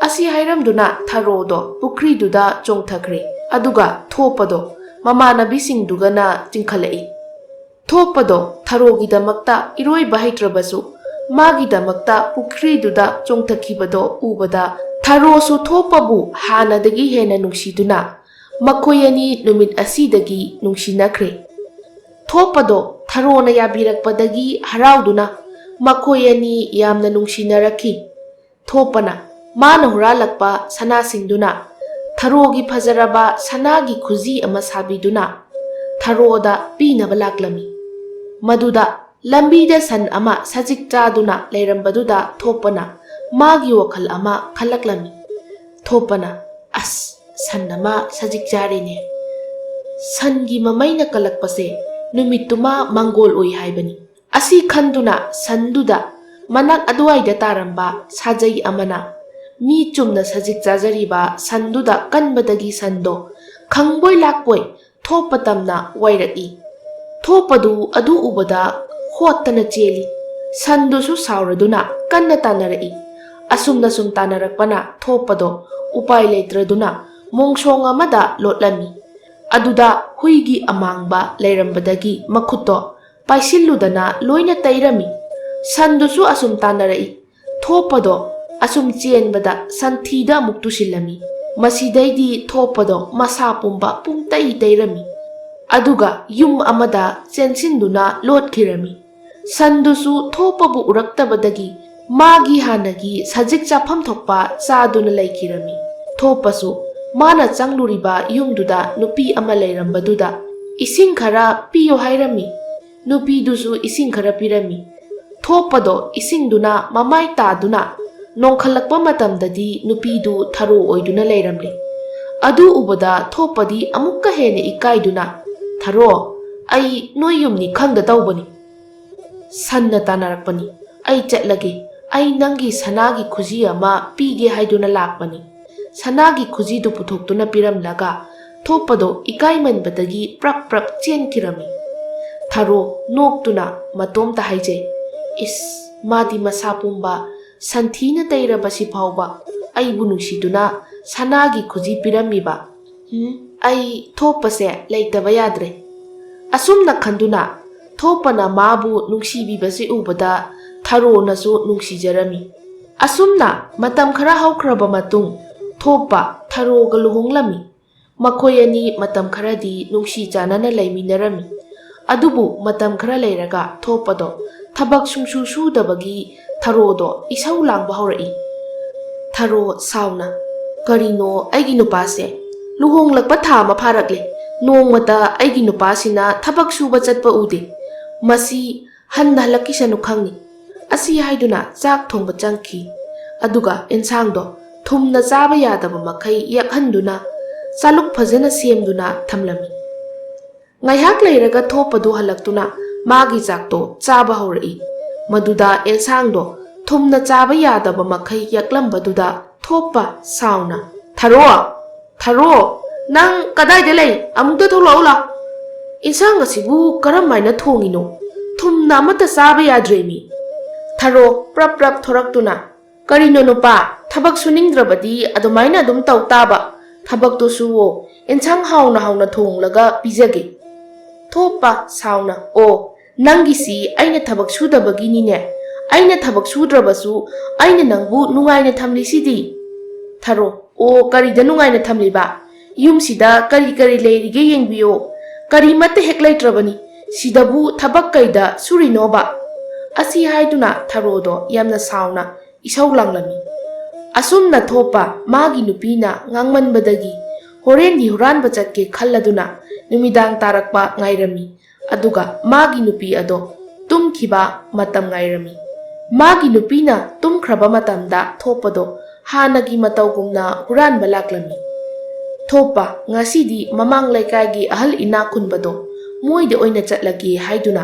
ꯑꯁꯤ ꯍꯥꯏꯔꯝꯗꯨꯅ ꯊꯔꯣꯗꯣ ꯄꯨꯈ꯭ꯔꯤꯗꯨꯗ ꯆꯣꯡꯊꯈ꯭ꯔꯦ꯫ ꯑꯗꯨꯒ ꯊꯣꯛꯄꯗꯣ ꯃꯃꯥꯟꯅꯕꯤꯁꯤꯡꯗꯨꯒꯅ ꯆꯤꯡꯈꯠꯂꯛꯏ꯫ ꯊꯣꯛꯄꯗꯣ ꯊꯔꯣꯒꯤꯗꯃꯛꯇ ꯏꯔꯣꯏꯕ ꯍꯩꯇ꯭ꯔꯕꯁꯨ, ꯃꯥꯒꯤꯗꯃꯛꯇ ꯄꯨꯈ꯭ꯔꯤꯗꯨꯗ ꯆꯣꯡꯊꯈꯤꯕꯗꯣ ꯎꯕꯗ, ꯊꯔꯣꯁꯨ ꯊꯣꯛꯄꯕꯨ ꯍꯥꯟꯅꯗꯒꯤ ꯍꯦꯟꯅ ꯅꯨꯡꯁꯤꯗꯨꯅ, ꯃꯈꯣꯏ ꯑꯅꯤ ꯅꯨꯃꯤꯠ ꯑꯁꯤꯗꯒꯤ ꯅꯨꯡꯁꯤꯅꯈ꯭ꯔꯦ꯫ ꯊꯣꯛꯄꯗꯣ ꯊꯔꯣꯅ ꯌꯥꯕꯤꯔꯛꯄꯗꯒꯤ ꯍꯔꯥꯎꯗꯨꯅ ꯃꯈꯣꯏ ꯑꯅꯤ ꯌꯥꯝꯅ ꯅꯨꯡꯁꯤꯅꯔꯛꯈꯤ꯫ ꯊꯣꯛꯄꯅ ꯃꯥꯅ ꯍꯨꯔꯥꯜꯂꯛꯄ ꯁꯅꯥꯁꯤꯡꯗꯨꯅ ꯊꯔꯣꯒꯤ ꯐꯖꯔꯕ ꯁꯅꯥꯒꯤ ꯈꯨꯖꯤ ꯑꯃ ꯁꯥꯕꯤꯗꯨꯅ ꯊꯔꯣꯗ ꯄꯤꯅꯕ ꯂꯥꯛꯂꯝꯃꯤ꯫ ꯃꯗꯨꯗ ꯂꯝꯕꯤꯗ ꯁꯟ ꯑꯃ ꯁꯖꯤꯛ ꯆꯥꯗꯨꯅ ꯂꯩꯔꯝꯕꯗꯨꯗ ꯊꯣꯛꯄꯅ ꯃꯥꯒꯤ ꯋꯥꯈꯜ ꯑꯃ ꯈꯜꯂꯛꯂꯝꯃꯤ꯫ ꯊꯣꯛꯄꯅ, "ꯑꯁ, ꯁꯟ ꯑꯃ ꯁꯖꯤꯛ ꯆꯥꯔꯦꯅꯦ꯫ ꯁꯟꯒꯤ ꯃꯃꯩꯅ ꯀꯜꯂꯛꯄꯁꯦ ꯅꯨꯃꯤꯠꯇꯨꯃ ꯃꯪꯒꯣꯜ ꯎꯏ ꯍꯥꯏꯕꯅꯤ"꯫ ꯑꯁꯤ ꯈꯟꯗꯨꯅ ꯁꯟꯗꯨꯗ ꯃꯅꯥꯛ ꯑꯗꯨꯋꯥꯏꯗ ꯇꯥꯔꯝꯕ ꯁꯥꯖꯩ ꯑꯃꯅ ꯃꯤ ꯆꯨꯝꯅ ꯁꯖꯤꯛ ꯆꯥꯖꯔꯤꯕ ꯁꯟꯗꯨꯗ ꯀꯟꯕꯗꯒꯤ ꯁꯟꯗꯣ ꯈꯪꯕꯣꯏ ꯂꯥꯛꯄꯣꯏ ꯊꯣꯛꯄ ꯇꯝꯅ ꯋꯥꯏꯔꯛꯏ꯫ ꯊꯣꯛꯄꯗꯨ ꯑꯗꯨ ꯎꯕꯗ ꯍꯣꯠꯇꯅ ꯆꯦꯜꯂꯤ꯫ ꯁꯟꯗꯨꯁꯨ ꯁꯥꯎꯔꯗꯨꯅ ꯀꯟꯅ ꯇꯥꯟꯅꯔꯛꯏ꯫ ꯑꯁꯨꯝꯅ ꯁꯨꯝ ꯇꯥꯟꯅꯔꯛꯄꯅ ꯊꯣꯛꯄꯗꯣ ꯎꯄꯥꯏ ꯂꯩꯇ꯭ꯔꯗꯨꯅ ꯃꯣꯡꯁꯣꯡ ꯑꯃꯗ ꯂꯣꯠꯂꯝꯃꯤ꯫ ꯑꯗꯨꯗ ꯍꯨꯏꯒꯤ ꯑꯃꯥꯡꯕ ꯂꯩꯔꯝꯕꯗꯒꯤ ꯃꯈꯨꯠꯇꯣ ꯄꯥꯏꯁꯤꯜꯂꯨꯗꯅ ꯂꯣꯏꯅ ꯇꯩꯔꯝꯃꯤ꯫ ꯁꯟꯗꯨꯁꯨ ꯑꯁꯨꯝ ꯇꯥꯟꯅꯔꯛꯏ꯫ ꯊꯣꯛꯄꯗꯣ ꯑꯁꯨꯝ ꯆꯦꯟꯕꯗ ꯁꯟꯊꯤꯗ ꯑꯃꯨꯛ ꯇꯨꯁꯤꯜꯂꯝꯃꯤ꯫ ꯃꯁꯤꯗꯩꯗꯤ ꯊꯣꯛꯄꯗꯣ ꯃꯁꯥ ꯄꯨꯝꯕ ꯄꯨꯡꯇꯩ ꯇꯩꯔꯝꯃꯤ꯫ ꯑꯗꯨꯒ ꯌꯨꯝ ꯑꯃꯗ ꯆꯦꯟꯁꯤꯟꯗꯨꯅ ꯂꯣꯠꯈꯤꯔꯝꯃꯤ꯫ ꯁꯟꯗꯨꯁꯨ ꯊꯣꯛꯄꯕꯨ ꯎꯔꯛꯇꯕꯗꯒꯤ ꯃꯥꯒꯤ ꯍꯥꯟꯅꯒꯤ ꯁꯖꯤꯛ ꯆꯥꯐꯝ ꯊꯣꯛꯄ ꯆꯥꯗꯨꯅ ꯂꯩꯈꯤꯔꯝꯃꯤ꯫ ꯊꯣꯞꯄꯁꯨ ꯃꯥꯅ ꯆꯪꯂꯨꯔꯤꯕ ꯌꯨꯝꯗꯨꯗ ꯅꯨꯄꯤ ꯑꯃ ꯂꯩꯔꯝꯕꯗꯨꯗ "ꯏꯁꯤꯡ ꯈꯔ ꯄꯤꯌꯨ" ꯍꯥꯏꯔꯝꯃꯤ꯫ ꯅꯨꯄꯤꯗꯨꯁꯨ ꯏꯁꯤꯡ ꯈꯔ ꯄꯤꯔꯝꯃꯤ꯫ ꯊꯣꯞꯄꯗꯣ ꯏꯁꯤꯡꯗꯨꯅ ꯃꯃꯥꯏ ꯇꯥꯗꯨꯅ ꯅꯣꯡꯈꯠꯂꯛꯄ ꯃꯇꯝꯗꯗꯤ ꯅꯨꯄꯤꯗꯨ ꯊꯔꯣ ꯑꯣꯏꯗꯨꯅ ꯂꯩꯔꯝꯂꯦ꯫ ꯑꯗꯨ ꯎꯕꯗ ꯊꯣꯞꯄꯗꯤ ꯑꯃꯨꯛꯀ ꯍꯦꯟꯅ ꯏꯀꯥꯏꯗꯨꯅ, "ꯊꯔꯣ, ꯑꯩ ꯅꯣꯏ ꯌꯨꯝꯅꯤ ꯈꯪꯗ ꯇꯧꯕꯅꯤ꯫ ꯁꯟꯅ ꯇꯥꯟꯅꯔꯛꯄꯅꯤ꯫ ꯑꯩ ꯆꯠꯂꯒꯦ꯫ ꯑꯩ ꯅꯪꯒꯤ ꯁꯅꯥꯒꯤ ꯈꯨꯖꯤ ꯑꯃ ꯄꯤꯒꯦ ꯍꯥꯏꯗꯨꯅ ꯂꯥꯛꯄꯅꯤ꯫" ꯁꯅꯥꯒꯤ ꯈꯨꯖꯤꯗꯨ ꯄꯨꯊꯣꯛꯇꯨꯅ ꯄꯤꯔꯝꯂꯒ ꯊꯣꯛꯄꯗꯣ ꯏꯀꯥꯏꯃꯟꯕꯗꯒꯤ ꯄ꯭ꯔꯞ ꯄ꯭ꯔꯞ ꯆꯦꯟꯈꯤꯔꯝꯃꯤ꯫ ꯊꯔꯣ ꯅꯣꯛꯇꯨꯅ ꯃꯇꯣꯝꯇ ꯍꯥꯏꯖꯩ, "ꯏꯁ, ꯃꯥꯗꯤ ꯃꯁꯥ ꯄꯨꯝꯕ ꯁꯟꯊꯤꯅ ꯇꯩꯔꯕꯁꯤ ꯐꯥꯎꯕ ꯑꯩꯕꯨ ꯅꯨꯡꯁꯤꯗꯨꯅ ꯁꯅꯥꯒꯤ ꯈꯨꯖꯤ ꯄꯤꯔꯝꯃꯤꯕ꯫ ꯎꯝ, ꯑꯩ ꯊꯣꯛꯄꯁꯦ ꯂꯩꯇꯕ ꯌꯥꯗ꯭ꯔꯦ꯫" ꯑꯁꯨꯝꯅ ꯈꯟꯗꯨꯅ ꯊꯣꯛꯄꯅ ꯃꯥꯕꯨ ꯅꯨꯡꯁꯤꯕꯤꯕꯁꯤ ꯎꯕꯗ ꯊꯔꯣꯅꯁꯨ ꯅꯨꯡꯁꯤꯖꯔꯝꯃꯤ꯫ ꯑꯁꯨꯝꯅ ꯃꯇꯝ ꯈꯔ ꯍꯧꯈ꯭ꯔꯕ ꯃꯇꯨꯡ ꯊꯣꯛꯄ ꯊꯔꯣꯒ ꯂꯨꯍꯣꯡꯂꯝꯃꯤ꯫ ꯃꯈꯣꯏ ꯑꯅꯤ ꯃꯇꯝ ꯈꯔꯗꯤ ꯅꯨꯡꯁꯤ ꯆꯥꯟꯅꯅ ꯂꯩꯃꯤꯟꯅꯔꯝꯃꯤ꯫ ꯑꯗꯨꯕꯨ ꯃꯇꯝ ꯈꯔ ꯂꯩꯔꯒ ꯊꯣꯛꯄꯗꯣ ꯊꯕꯛ ꯁꯨꯡꯁꯨ ꯁꯨꯗꯕꯒꯤ ꯊꯔꯣꯗꯣ ꯏꯁꯧ ꯂꯥꯡꯕ ꯍꯧꯔꯛꯏ꯫ ꯊꯔꯣ ꯁꯥꯎꯅ, "ꯀꯔꯤꯅꯣ ꯑꯩꯒꯤ ꯅꯨꯄꯥꯁꯦ? ꯂꯨꯍꯣꯡꯂꯛꯄ ꯊꯥ ꯑꯃ ꯐꯥꯔꯛꯂꯦ꯫ ꯅꯣꯡꯃꯇ ꯑꯩꯒꯤ ꯅꯨꯄꯥꯁꯤꯅ ꯊꯕꯛ ꯁꯨꯕ ꯆꯠꯄ ꯎꯗꯦ꯫ ꯃꯁꯤ ꯍꯟꯅ ꯍꯜꯂꯛꯈꯤꯁꯅꯨ ꯈꯪꯅꯤ꯫" ꯑꯁꯤ ꯍꯥꯏꯗꯨꯅ ꯆꯥꯛ ꯊꯣꯡꯕ ꯆꯪꯈꯤ꯫ ꯑꯗꯨꯒ ꯑꯦꯟꯁꯥꯡꯗꯣ ꯊꯨꯝꯅ ꯆꯥꯕ ꯌꯥꯗꯕ ꯃꯈꯩ ꯌꯥꯛꯍꯟꯗꯨꯅ ꯆꯥꯂꯨꯛ ꯐꯖꯅ ꯁꯦꯝꯗꯨꯅ ꯊꯝꯂꯝꯃꯤ꯫ ꯉꯥꯏꯍꯥꯛ ꯂꯩꯔꯒ ꯊꯣꯛꯄꯗꯨ ꯍꯜꯂꯛꯇꯨꯅ ꯃꯥꯒꯤ ꯆꯥꯛꯇꯣ ꯆꯥꯕ ꯍꯧꯔꯛꯏ꯫ ꯃꯗꯨꯗ ꯑꯦꯟꯁꯥꯡꯗꯣ ꯊꯨꯝꯅ ꯆꯥꯕ ꯌꯥꯗꯕ ꯃꯈꯩ ꯌꯥꯛꯂꯝꯕꯗꯨꯗ ꯊꯣꯛꯄ ꯁꯥꯎꯅ, "ꯊꯔꯣ! ꯊꯔꯣ! ꯅꯪ ꯀꯗꯥꯏꯗ ꯂꯩ? ꯑꯃꯨꯛꯇ ꯊꯣꯛꯂꯛꯎ ꯂꯥꯎ꯫ ꯏꯟꯁꯥꯡ ꯑꯁꯤꯕꯨ ꯀꯔꯝ ꯍꯥꯏꯅ ꯊꯣꯡꯉꯤꯅꯣ? ꯊꯨꯝꯅ ꯑꯃꯠꯇ ꯆꯥꯕ ꯌꯥꯗ꯭ꯔꯦꯃꯤ꯫" ꯊꯔꯣ ꯄ꯭ꯔꯞ ꯄ꯭ꯔꯞ ꯊꯣꯔꯛꯇꯨꯅ, "ꯀꯔꯤꯅꯣ ꯅꯨꯄꯥ, ꯊꯕꯛ ꯁꯨꯅꯤꯡꯗ꯭ꯔꯕꯗꯤ ꯑꯗꯨꯃꯥꯏꯅ ꯑꯗꯨꯝ ꯇꯧ ꯇꯥꯕ꯫ ꯊꯕꯛꯇꯣ ꯁꯨꯋꯣ, ꯏꯟꯁꯥꯡ ꯍꯥꯎꯅ ꯍꯥꯎꯅ ꯊꯣꯡꯂꯒ ꯄꯤꯖꯒꯦ꯫" ꯊꯣꯛꯄ ꯁꯥꯎꯅ, "ꯑꯣ, ꯅꯪꯒꯤꯁꯤ ꯑꯩꯅ ꯊꯕꯛ ꯁꯨꯗꯕꯒꯤꯅꯤꯅꯦ꯫ ꯑꯩꯅ ꯊꯕꯛ ꯁꯨꯗ꯭ꯔꯕꯁꯨ ꯑꯩꯅ ꯅꯪꯕꯨ ꯅꯨꯡꯉꯥꯏꯅ ꯊꯝꯂꯤꯁꯤꯗꯤ꯫" ꯊꯔꯣ, "ꯑꯣ, ꯀꯔꯤꯗ ꯅꯨꯡꯉꯥꯏꯅ ꯊꯝꯂꯤꯕ? ꯌꯨꯝꯁꯤꯗ ꯀꯔꯤ ꯀꯔꯤ ꯂꯩꯔꯤꯒꯦ ꯌꯦꯡꯕꯤꯌꯣ꯫ ꯀꯔꯤꯃꯠꯇ ꯍꯦꯛ ꯂꯩꯇ꯭ꯔꯕꯅꯤ꯫ ꯁꯤꯗꯕꯨ ꯊꯕꯛ ꯀꯩꯗ ꯁꯨꯔꯤꯅꯣꯕ?" ꯑꯁꯤ ꯍꯥꯏꯗꯨꯅ ꯊꯔꯣꯗꯣ ꯌꯥꯝꯅ ꯁꯥꯎꯅ ꯏꯁꯧ ꯂꯥꯡꯂꯝꯃꯤ꯫ ꯑꯁꯨꯝꯅ ꯊꯣꯞꯄ ꯃꯥꯒꯤ ꯅꯨꯄꯤꯅ ꯉꯥꯡꯃꯟꯕꯗꯒꯤ ꯍꯣꯔꯦꯟꯗꯤ ꯍꯨꯔꯥꯟꯕ ꯆꯠꯀꯦ ꯈꯜꯂꯗꯨꯅ ꯅꯨꯃꯤꯗꯥꯡ ꯇꯥꯔꯛꯄ ꯉꯥꯏꯔꯝꯃꯤ꯫ ꯑꯗꯨꯒ ꯃꯥꯒꯤ ꯅꯨꯄꯤ ꯑꯗꯣ ꯇꯨꯝꯈꯤꯕ ꯃꯇꯝ ꯉꯥꯏꯔꯝꯃꯤ꯫ ꯃꯥꯒꯤ ꯅꯨꯄꯤꯅ ꯇꯨꯝꯈ꯭ꯔꯕ ꯃꯇꯝꯗ ꯊꯣꯞꯄꯗꯣ ꯍꯥꯟꯅꯒꯤ ꯃꯇꯧꯒꯨꯝꯅ ꯍꯨꯔꯥꯟꯕ ꯂꯥꯛꯂꯝꯃꯤ꯫ ꯊꯣꯞꯄ ꯉꯁꯤꯗꯤ ꯃꯃꯥꯡ ꯂꯩꯀꯥꯏꯒꯤ ꯑꯍꯜ ꯏꯅꯥꯛ ꯈꯨꯟꯕꯗꯣ ꯃꯣꯏꯗ ꯑꯣꯏꯅ ꯆꯠꯂꯒꯦ ꯍꯥꯏꯗꯨꯅ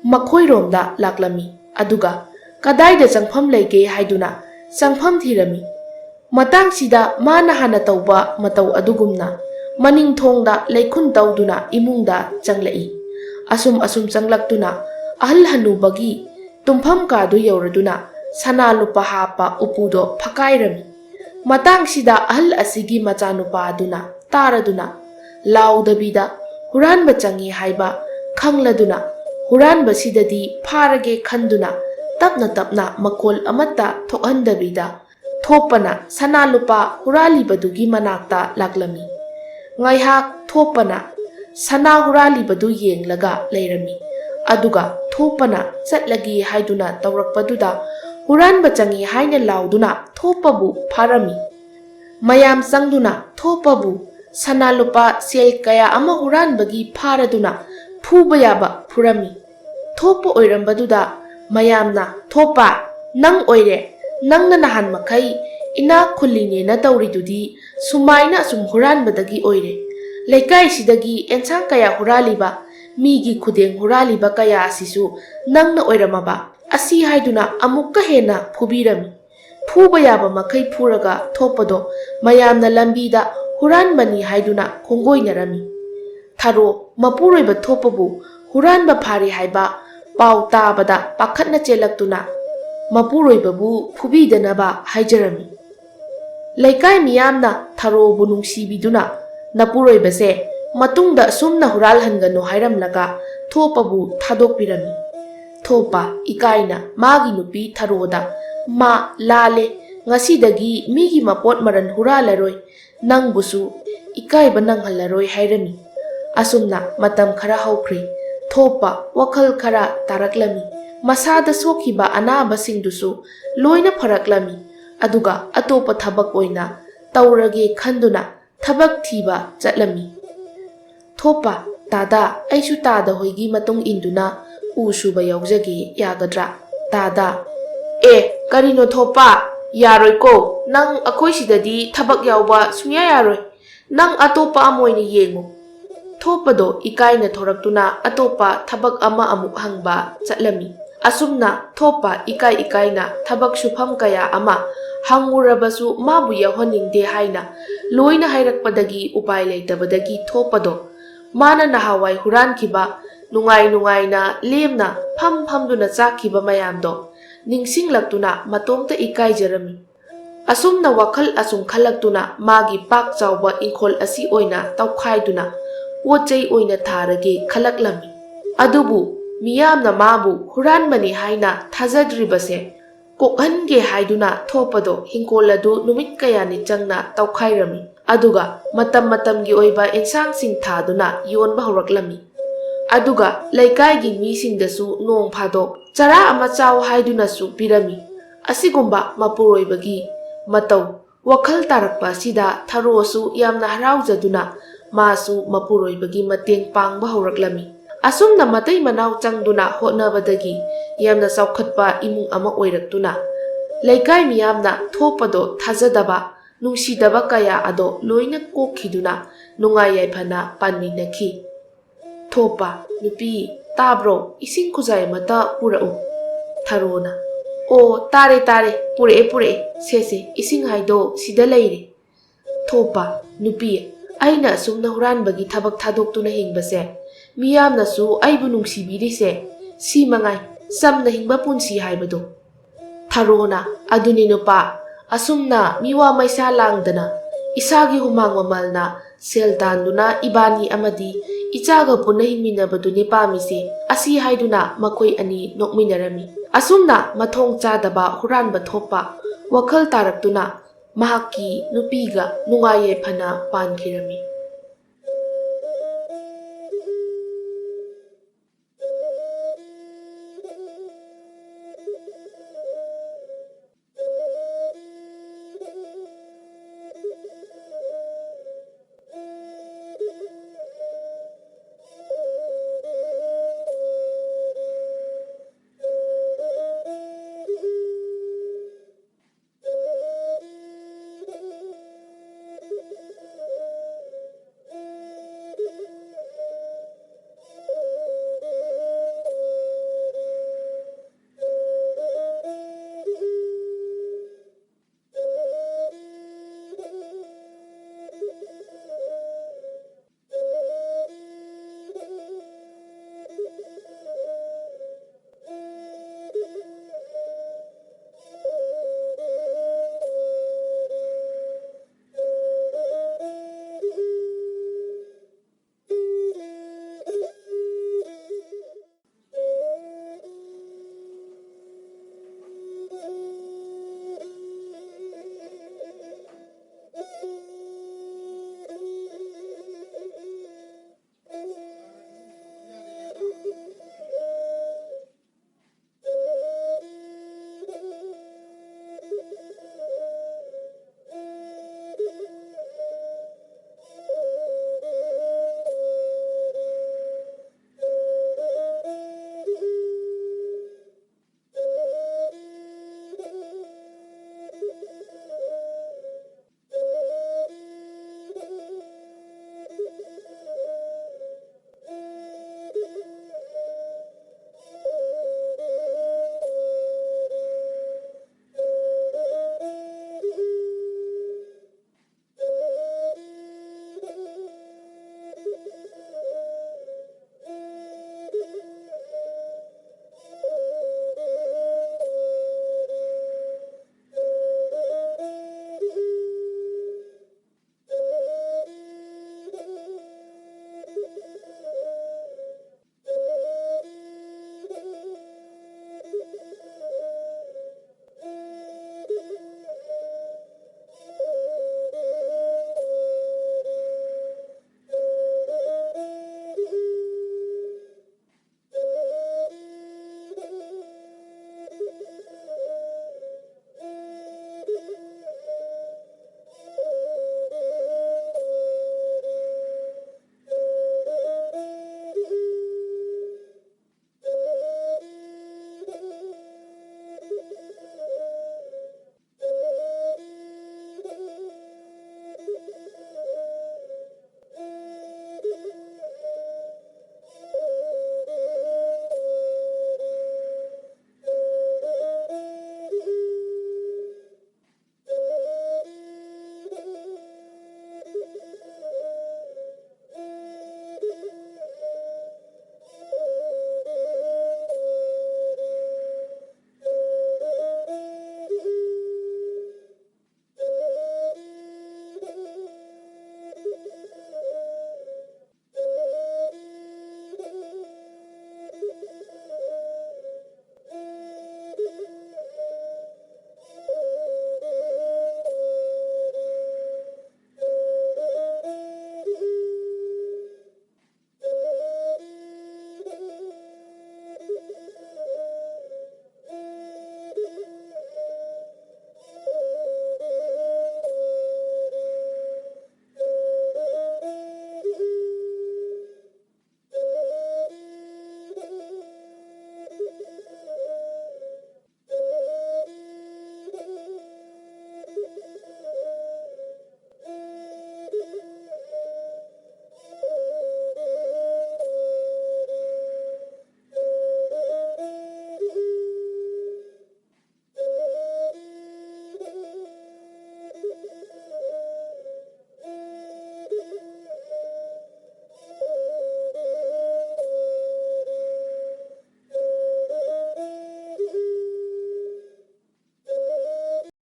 ꯃꯈꯣꯏꯔꯣꯝꯗ ꯂꯥꯛꯂꯝꯃꯤ꯫ ꯑꯗꯨꯒ ꯀꯗꯥꯏꯗ ꯆꯪꯐꯝ ꯂꯩꯒꯦ ꯍꯥꯏꯗꯨꯅ ꯆꯪꯐꯝ ꯊꯤꯔꯝꯃꯤ꯫ ꯃꯇꯥꯡꯁꯤꯗ ꯃꯥꯅ ꯍꯥꯟꯅ ꯇꯧꯕ ꯃꯇꯧ ꯑꯗꯨꯒꯨꯝꯅ ꯃꯅꯤꯡ ꯊꯣꯡꯗ ꯂꯩꯈꯨꯟ ꯇꯧꯗꯨꯅ ꯏꯃꯨꯡꯗ ꯆꯪꯂꯛꯏ꯫ ꯑꯁꯨꯝ ꯑꯁꯨꯝ ꯆꯪꯂꯛꯇꯨꯅ ꯑꯍꯜ ꯍꯅꯨꯕꯒꯤ ꯇꯨꯝꯐꯝ ꯀꯥꯗꯨ ꯌꯧꯔꯗꯨꯅ ꯁꯅꯥ ꯂꯨꯄꯥ ꯍꯥꯞꯄ ꯎꯄꯨꯗꯣ ꯐꯛꯀꯥꯏꯔꯝꯃꯤ꯫ ꯃꯇꯥꯡꯁꯤꯗ ꯑꯍꯜ ꯑꯁꯤꯒꯤ ꯃꯆꯥꯅꯨꯄꯥ ꯑꯗꯨꯅ ꯇꯥꯔꯗꯨꯅ ꯂꯥꯎꯗꯕꯤꯗ ꯍꯨꯔꯥꯟꯕ ꯆꯪꯉꯤ ꯍꯥꯏꯕ ꯈꯪꯂꯗꯨꯅ ꯍꯨꯔꯥꯟꯕꯁꯤꯗꯗꯤ ꯐꯥꯔꯒꯦ ꯈꯟꯗꯨꯅ ꯇꯞꯅ ꯇꯞꯅ ꯃꯈꯣꯜ ꯑꯃꯠꯇ ꯊꯣꯛꯍꯟꯗꯕꯤꯗ ꯊꯣꯞꯄꯅ ꯁꯅꯥ ꯂꯨꯄꯥ ꯍꯨꯔꯥꯜꯂꯤꯕꯗꯨꯒꯤ ꯃꯅꯥꯛꯇ ꯂꯥꯛꯂꯝꯃꯤ꯫ ꯉꯥꯏꯍꯥꯛ ꯊꯣꯞꯄꯅ ꯁꯅꯥ ꯍꯨꯔꯥꯜꯂꯤꯕꯗꯨ ꯌꯦꯡꯂꯒ ꯂꯩꯔꯝꯃꯤ꯫ ꯑꯗꯨꯒ ꯊꯣꯞꯄꯅ ꯆꯠꯂꯒꯦ ꯍꯥꯏꯗꯨꯅ ꯇꯧꯔꯛꯄꯗꯨꯗ ꯍꯨꯔꯥꯟꯕ ꯆꯪꯉꯤ ꯍꯥꯏꯅ ꯂꯥꯎꯗꯨꯅ ꯊꯣꯞꯄꯕꯨ ꯐꯥꯔꯝꯃꯤ꯫ ꯃꯌꯥꯝ ꯆꯪꯗꯨꯅ ꯊꯣꯞꯄꯕꯨ ꯁꯅꯥ ꯂꯨꯄꯥ ꯁꯦꯜ ꯀꯌꯥ ꯑꯃ ꯍꯨꯔꯥꯟꯕꯒꯤ ꯐꯥꯔꯗꯨꯅ ꯐꯨꯕ ꯌꯥꯕ ꯐꯨꯔꯝꯃꯤ꯫ ꯊꯣꯛꯄ ꯑꯣꯏꯔꯝꯕꯗꯨꯗ ꯃꯌꯥꯝꯅ, "ꯊꯣꯛꯄ, ꯅꯪ ꯑꯣꯏꯔꯦ꯫ ꯅꯪꯅ ꯅꯍꯥꯟ ꯃꯈꯩ ꯏꯅꯥꯛ ꯈꯨꯜꯂꯤꯅꯦꯅ ꯇꯧꯔꯤꯗꯨꯗꯤ ꯁꯨꯃꯥꯏꯅ ꯑꯁꯨꯝ ꯍꯨꯔꯥꯟꯕꯗꯒꯤ ꯑꯣꯏꯔꯦ꯫ ꯂꯩꯀꯥꯏꯁꯤꯗꯒꯤ ꯑꯦꯟꯁꯥꯡ ꯀꯌꯥ ꯍꯨꯔꯥꯜꯂꯤꯕ, ꯃꯤꯒꯤ ꯈꯨꯗꯦꯡ ꯍꯨꯔꯥꯜꯂꯤꯕ ꯀꯌꯥ ꯑꯁꯤꯁꯨ ꯅꯪꯅ ꯑꯣꯏꯔꯝꯃꯕ?" ꯑꯁꯤ ꯍꯥꯏꯗꯨꯅ ꯑꯃꯨꯛꯀ ꯍꯦꯟꯅ ꯐꯨꯕꯤꯔꯝꯃꯤ꯫ ꯐꯨꯕ ꯌꯥꯕ ꯃꯈꯩ ꯐꯨꯔꯒ ꯊꯣꯛꯄꯗꯣ ꯃꯌꯥꯝꯅ ꯂꯝꯕꯤꯗ ꯍꯨꯔꯥꯟꯕꯅꯤ ꯍꯥꯏꯗꯨꯅ ꯈꯣꯡꯒꯣꯏꯅꯔꯝꯃꯤ꯫ ꯊꯔꯣ ꯃꯄꯨꯔꯣꯏꯕ ꯊꯣꯛꯄꯕꯨ ꯍꯨꯔꯥꯟꯕ ꯐꯥꯔꯦ ꯍꯥꯏꯕ ꯄꯥꯎ ꯇꯥꯕꯗ ꯄꯥꯈꯠꯅ ꯆꯦꯜꯂꯛꯇꯨꯅ ꯃꯄꯨꯔꯣꯏꯕꯕꯨ ꯐꯨꯕꯤꯗꯅꯕ ꯍꯥꯏꯖꯔꯝꯃꯤ꯫ ꯂꯩꯀꯥꯏ ꯃꯤꯌꯥꯝꯅ ꯊꯔꯣꯕꯨ ꯅꯨꯡꯁꯤꯕꯤꯗꯨꯅ ꯅꯄꯨꯔꯣꯏꯕꯁꯦ ꯃꯇꯨꯡꯗ ꯑꯁꯨꯝꯅ ꯍꯨꯔꯥꯜꯍꯟꯒꯅꯨ ꯍꯥꯏꯔꯝꯂꯒ ꯊꯣꯛꯄꯕꯨ ꯊꯥꯗꯣꯛꯄꯤꯔꯝꯃꯤ꯫ ꯊꯣꯛꯄ ꯏꯀꯥꯏꯅ ꯃꯥꯒꯤ ꯅꯨꯄꯤ ꯊꯔꯣꯗ, "ꯃꯥ ꯂꯥꯜꯂꯦ, ꯉꯁꯤꯗꯒꯤ ꯃꯤꯒꯤ ꯃꯄꯣꯠ ꯃꯔꯟ ꯍꯨꯔꯥꯜꯂꯔꯣꯏ, ꯅꯪꯕꯨꯁꯨ ꯏꯀꯥꯏꯕ ꯅꯪꯍꯜꯂꯔꯣꯏ" ꯍꯥꯏꯔꯝꯃꯤ꯫ ꯑꯁꯨꯝꯅ ꯃꯇꯝ ꯈꯔ ꯍꯧꯈ꯭ꯔꯦ꯫ ꯊꯣꯛꯄ ꯋꯥꯈꯜ ꯈꯔ ꯇꯥꯔꯛꯂꯝꯃꯤ꯫ ꯃꯁꯥꯗ ꯁꯣꯛꯈꯤꯕ ꯑꯅꯥꯕꯁꯤꯡꯗꯨꯁꯨ ꯂꯣꯏꯅ ꯐꯔꯛꯂꯝꯃꯤ꯫ ꯑꯗꯨꯒ ꯑꯇꯣꯞꯄ ꯊꯕꯛ ꯑꯣꯏꯅ ꯇꯧꯔꯒꯦ ꯈꯟꯗꯨꯅ ꯊꯕꯛ ꯊꯤꯕ ꯆꯠꯂꯝꯃꯤ꯫ "ꯊꯣꯞꯄ, ꯇꯥꯗꯥ, ꯑꯩꯁꯨ ꯇꯥꯗ ꯍꯣꯏꯒꯤ ꯃꯇꯨꯡ ꯏꯟꯗꯨꯅ ꯎ ꯁꯨꯕ ꯌꯥꯎꯖꯒꯦ, ꯌꯥꯒꯗ꯭ꯔꯥ?" ꯇꯥꯗꯥ, "ꯑꯦ, ꯀꯔꯤꯅꯣ ꯊꯣꯞꯄ? ꯌꯥꯔꯣꯏꯀꯣ, ꯅꯪ ꯑꯩꯈꯣꯏ ꯁꯤꯗꯗꯤ ꯊꯕꯛ ꯌꯥꯎꯕ ꯁꯨꯡꯌꯥ ꯌꯥꯔꯣꯏ꯫ ꯅꯪ ꯑꯇꯣꯞꯄ ꯑꯃ ꯑꯣꯏꯅ ꯌꯦꯡꯉꯨ꯫" ꯊꯣꯞꯄꯗꯣ ꯏꯀꯥꯏꯅ ꯊꯣꯔꯛꯇꯨꯅ ꯑꯇꯣꯞꯄ ꯊꯕꯛ ꯑꯃ ꯑꯃꯨꯛ ꯍꯪꯕ ꯆꯠꯂꯝꯃꯤ꯫ ꯑꯁꯨꯝꯅ ꯊꯣꯞꯄ ꯏꯀꯥꯏ ꯏꯀꯥꯏꯅ ꯊꯕꯛ ꯁꯨꯐꯝ ꯀꯌꯥ ꯑꯃ ꯍꯪꯉꯨꯔꯕꯁꯨ ꯃꯥꯕꯨ ꯌꯥꯎꯍꯟꯅꯤꯡꯗꯦ ꯍꯥꯏꯅ ꯂꯣꯏꯅ ꯍꯥꯏꯔꯛꯄꯗꯒꯤ ꯎꯄꯥꯏ ꯂꯩꯇꯕꯗꯒꯤ ꯊꯣꯞꯄꯗꯣ ꯃꯥꯅ ꯅꯍꯥꯟꯋꯥꯏ ꯍꯨꯔꯥꯟꯈꯤꯕ, ꯅꯨꯡꯉꯥꯏ ꯅꯨꯡꯉꯥꯏꯅ ꯂꯦꯝꯅ ꯐꯝ ꯐꯝꯗꯨꯅ ꯆꯥꯈꯤꯕ ꯃꯌꯥꯝꯗꯣ ꯅꯤꯡꯁꯤꯡꯂꯛꯇꯨꯅ ꯃꯇꯣꯝꯇ ꯏꯀꯥꯏꯖꯔꯝꯃꯤ꯫ ꯑꯁꯨꯝꯅ ꯋꯥꯈꯜ ꯑꯁꯨꯝ ꯈꯜꯂꯛꯇꯨꯅ ꯃꯥꯒꯤ ꯄꯥꯛ ꯆꯥꯎꯕ ꯏꯪꯈꯣꯜ ꯑꯁꯤ ꯑꯣꯏꯅ ꯇꯧꯈꯥꯏꯗꯨꯅ ꯄꯣꯠ ꯆꯩ ꯑꯣꯏꯅ ꯊꯥꯔꯒꯦ ꯈꯜꯂꯛꯂꯝꯃꯤ꯫ ꯑꯗꯨꯕꯨ ꯃꯤꯌꯥꯝꯅ ꯃꯥꯕꯨ ꯍꯨꯔꯥꯟꯕꯅꯤ ꯍꯥꯏꯅ ꯊꯥꯖꯗ꯭ꯔꯤꯕꯁꯦ ꯀꯣꯛꯍꯟꯒꯦ ꯍꯥꯏꯗꯨꯅ ꯊꯣꯞꯄꯗꯣ ꯍꯤꯡꯈꯣꯜ ꯑꯗꯨ ꯅꯨꯃꯤꯠ ꯀꯌꯥꯅꯤ ꯆꯪꯅ ꯇꯧꯈꯥꯏꯔꯝꯃꯤ꯫ ꯑꯗꯨꯒ ꯃꯇꯝ ꯃꯇꯝꯒꯤ ꯑꯣꯏꯕ ꯑꯦꯟꯁꯥꯡꯁꯤꯡ ꯊꯥꯗꯨꯅ ꯌꯣꯟꯕ ꯍꯧꯔꯛꯂꯝꯃꯤ꯫ ꯑꯗꯨꯒ ꯂꯩꯀꯥꯏꯒꯤ ꯃꯤꯁꯤꯡꯗꯁꯨ ꯅꯣꯡ ꯐꯥꯗꯣꯛ ꯆꯔꯥ ꯑꯃ ꯆꯥꯎ ꯍꯥꯏꯗꯨꯅꯁꯨ ꯄꯤꯔꯝꯃꯤ꯫ ꯑꯁꯤꯒꯨꯝꯕ ꯃꯄꯨꯔꯣꯏꯕꯒꯤ ꯃꯇꯧ ꯋꯥꯈꯜ ꯇꯥꯔꯛꯄ ꯑꯁꯤꯗ ꯊꯔꯣꯁꯨ ꯌꯥꯝꯅ ꯍꯔꯥꯎꯖꯗꯨꯅ ꯃꯥꯁꯨ ꯃꯄꯨꯔꯣꯏꯕꯒꯤ ꯃꯇꯦꯡ ꯄꯥꯡꯕ ꯍꯧꯔꯛꯂꯝꯃꯤ꯫ ꯑꯁꯨꯝꯅ ꯃꯇꯩ ꯃꯅꯥꯎ ꯆꯪꯗꯨꯅ ꯍꯣꯠꯅꯕꯗꯒꯤ ꯌꯥꯝꯅ ꯆꯥꯎꯈꯠꯄ ꯏꯃꯨꯡ ꯑꯃ ꯑꯣꯏꯔꯛꯇꯨꯅ ꯂꯩꯀꯥꯏ ꯃꯤꯌꯥꯝꯅ ꯊꯣꯛꯄꯗꯣ ꯊꯥꯖꯗꯕ, ꯅꯨꯡꯁꯤꯗꯕ ꯀꯌꯥ ꯑꯗꯣ ꯂꯣꯏꯅ ꯀꯣꯛꯈꯤꯗꯨꯅ ꯅꯨꯡꯉꯥꯏ ꯌꯥꯏꯐꯅ ꯄꯥꯟꯃꯤꯟꯅꯈꯤ꯫ ꯊꯣꯛꯄ, "ꯅꯨꯄꯤ, ꯇꯥꯕ꯭ꯔꯣ? ꯏꯁꯤꯡ ꯈꯨꯖꯥꯏ ꯑꯃꯇ ꯄꯨꯔꯛꯎ꯫" ꯊꯔꯣꯅ, "ꯑꯣ, ꯇꯥꯔꯦ, ꯇꯥꯔꯦ, ꯄꯨꯔꯛꯑꯦ, ꯄꯨꯔꯛꯑꯦ, ꯁꯦ, ꯁꯦ, ꯏꯁꯤꯡ ꯍꯥꯏꯗꯣ ꯁꯤꯗ ꯂꯩꯔꯦ꯫" ꯊꯣꯛꯄ, "ꯅꯨꯄꯤ, ꯑꯩꯅ ꯑꯁꯨꯝꯅ ꯍꯨꯔꯥꯟꯕꯒꯤ ꯊꯕꯛ ꯊꯥꯗꯣꯛꯇꯨꯅ ꯍꯤꯡꯕꯁꯦ, ꯃꯤꯌꯥꯝꯅꯁꯨ ꯑꯩꯕꯨ ꯅꯨꯡꯁꯤꯕꯤꯔꯤꯁꯦ, ꯁꯤ ꯃꯉꯥꯏ, ꯆꯝꯅ ꯍꯤꯡꯕ ꯄꯨꯟꯁꯤ ꯍꯥꯏꯕꯗꯣ꯫" ꯊꯔꯣꯅ, "ꯑꯗꯨꯅꯤ ꯅꯨꯄꯥ, ꯑꯁꯨꯝꯅ ꯃꯤꯋꯥ ꯃꯩꯁꯥ ꯂꯥꯡꯗꯅ ꯏꯁꯥꯒꯤ ꯍꯨꯃꯥꯡ ꯃꯃꯜꯅ ꯁꯦꯜ ꯇꯥꯟꯗꯨꯅ ꯏꯕꯥꯅꯤ ꯑꯃꯗꯤ ꯏꯆꯥꯒ ꯄꯨꯟꯅ ꯍꯤꯡꯃꯤꯟꯅꯕꯗꯨꯅꯤ ꯄꯥꯝꯃꯤꯁꯦ꯫" ꯑꯁꯤ ꯍꯥꯏꯗꯨꯅ ꯃꯈꯣꯏ ꯑꯅꯤ ꯅꯣꯛꯃꯤꯟꯅꯔꯝꯃꯤ꯫ ꯑꯁꯨꯝꯅ ꯃꯊꯣꯡ ꯆꯥꯗꯕ ꯍꯨꯔꯥꯟꯕ ꯊꯣꯛꯄ ꯋꯥꯈꯜ ꯇꯥꯔꯛꯇꯨꯅ ꯃꯍꯥꯛꯀꯤ ꯅꯨꯄꯤꯒ ꯅꯨꯡꯉꯥꯏ ꯌꯥꯏꯐꯅ ꯄꯥꯟꯈꯤꯔꯝꯃꯤ꯫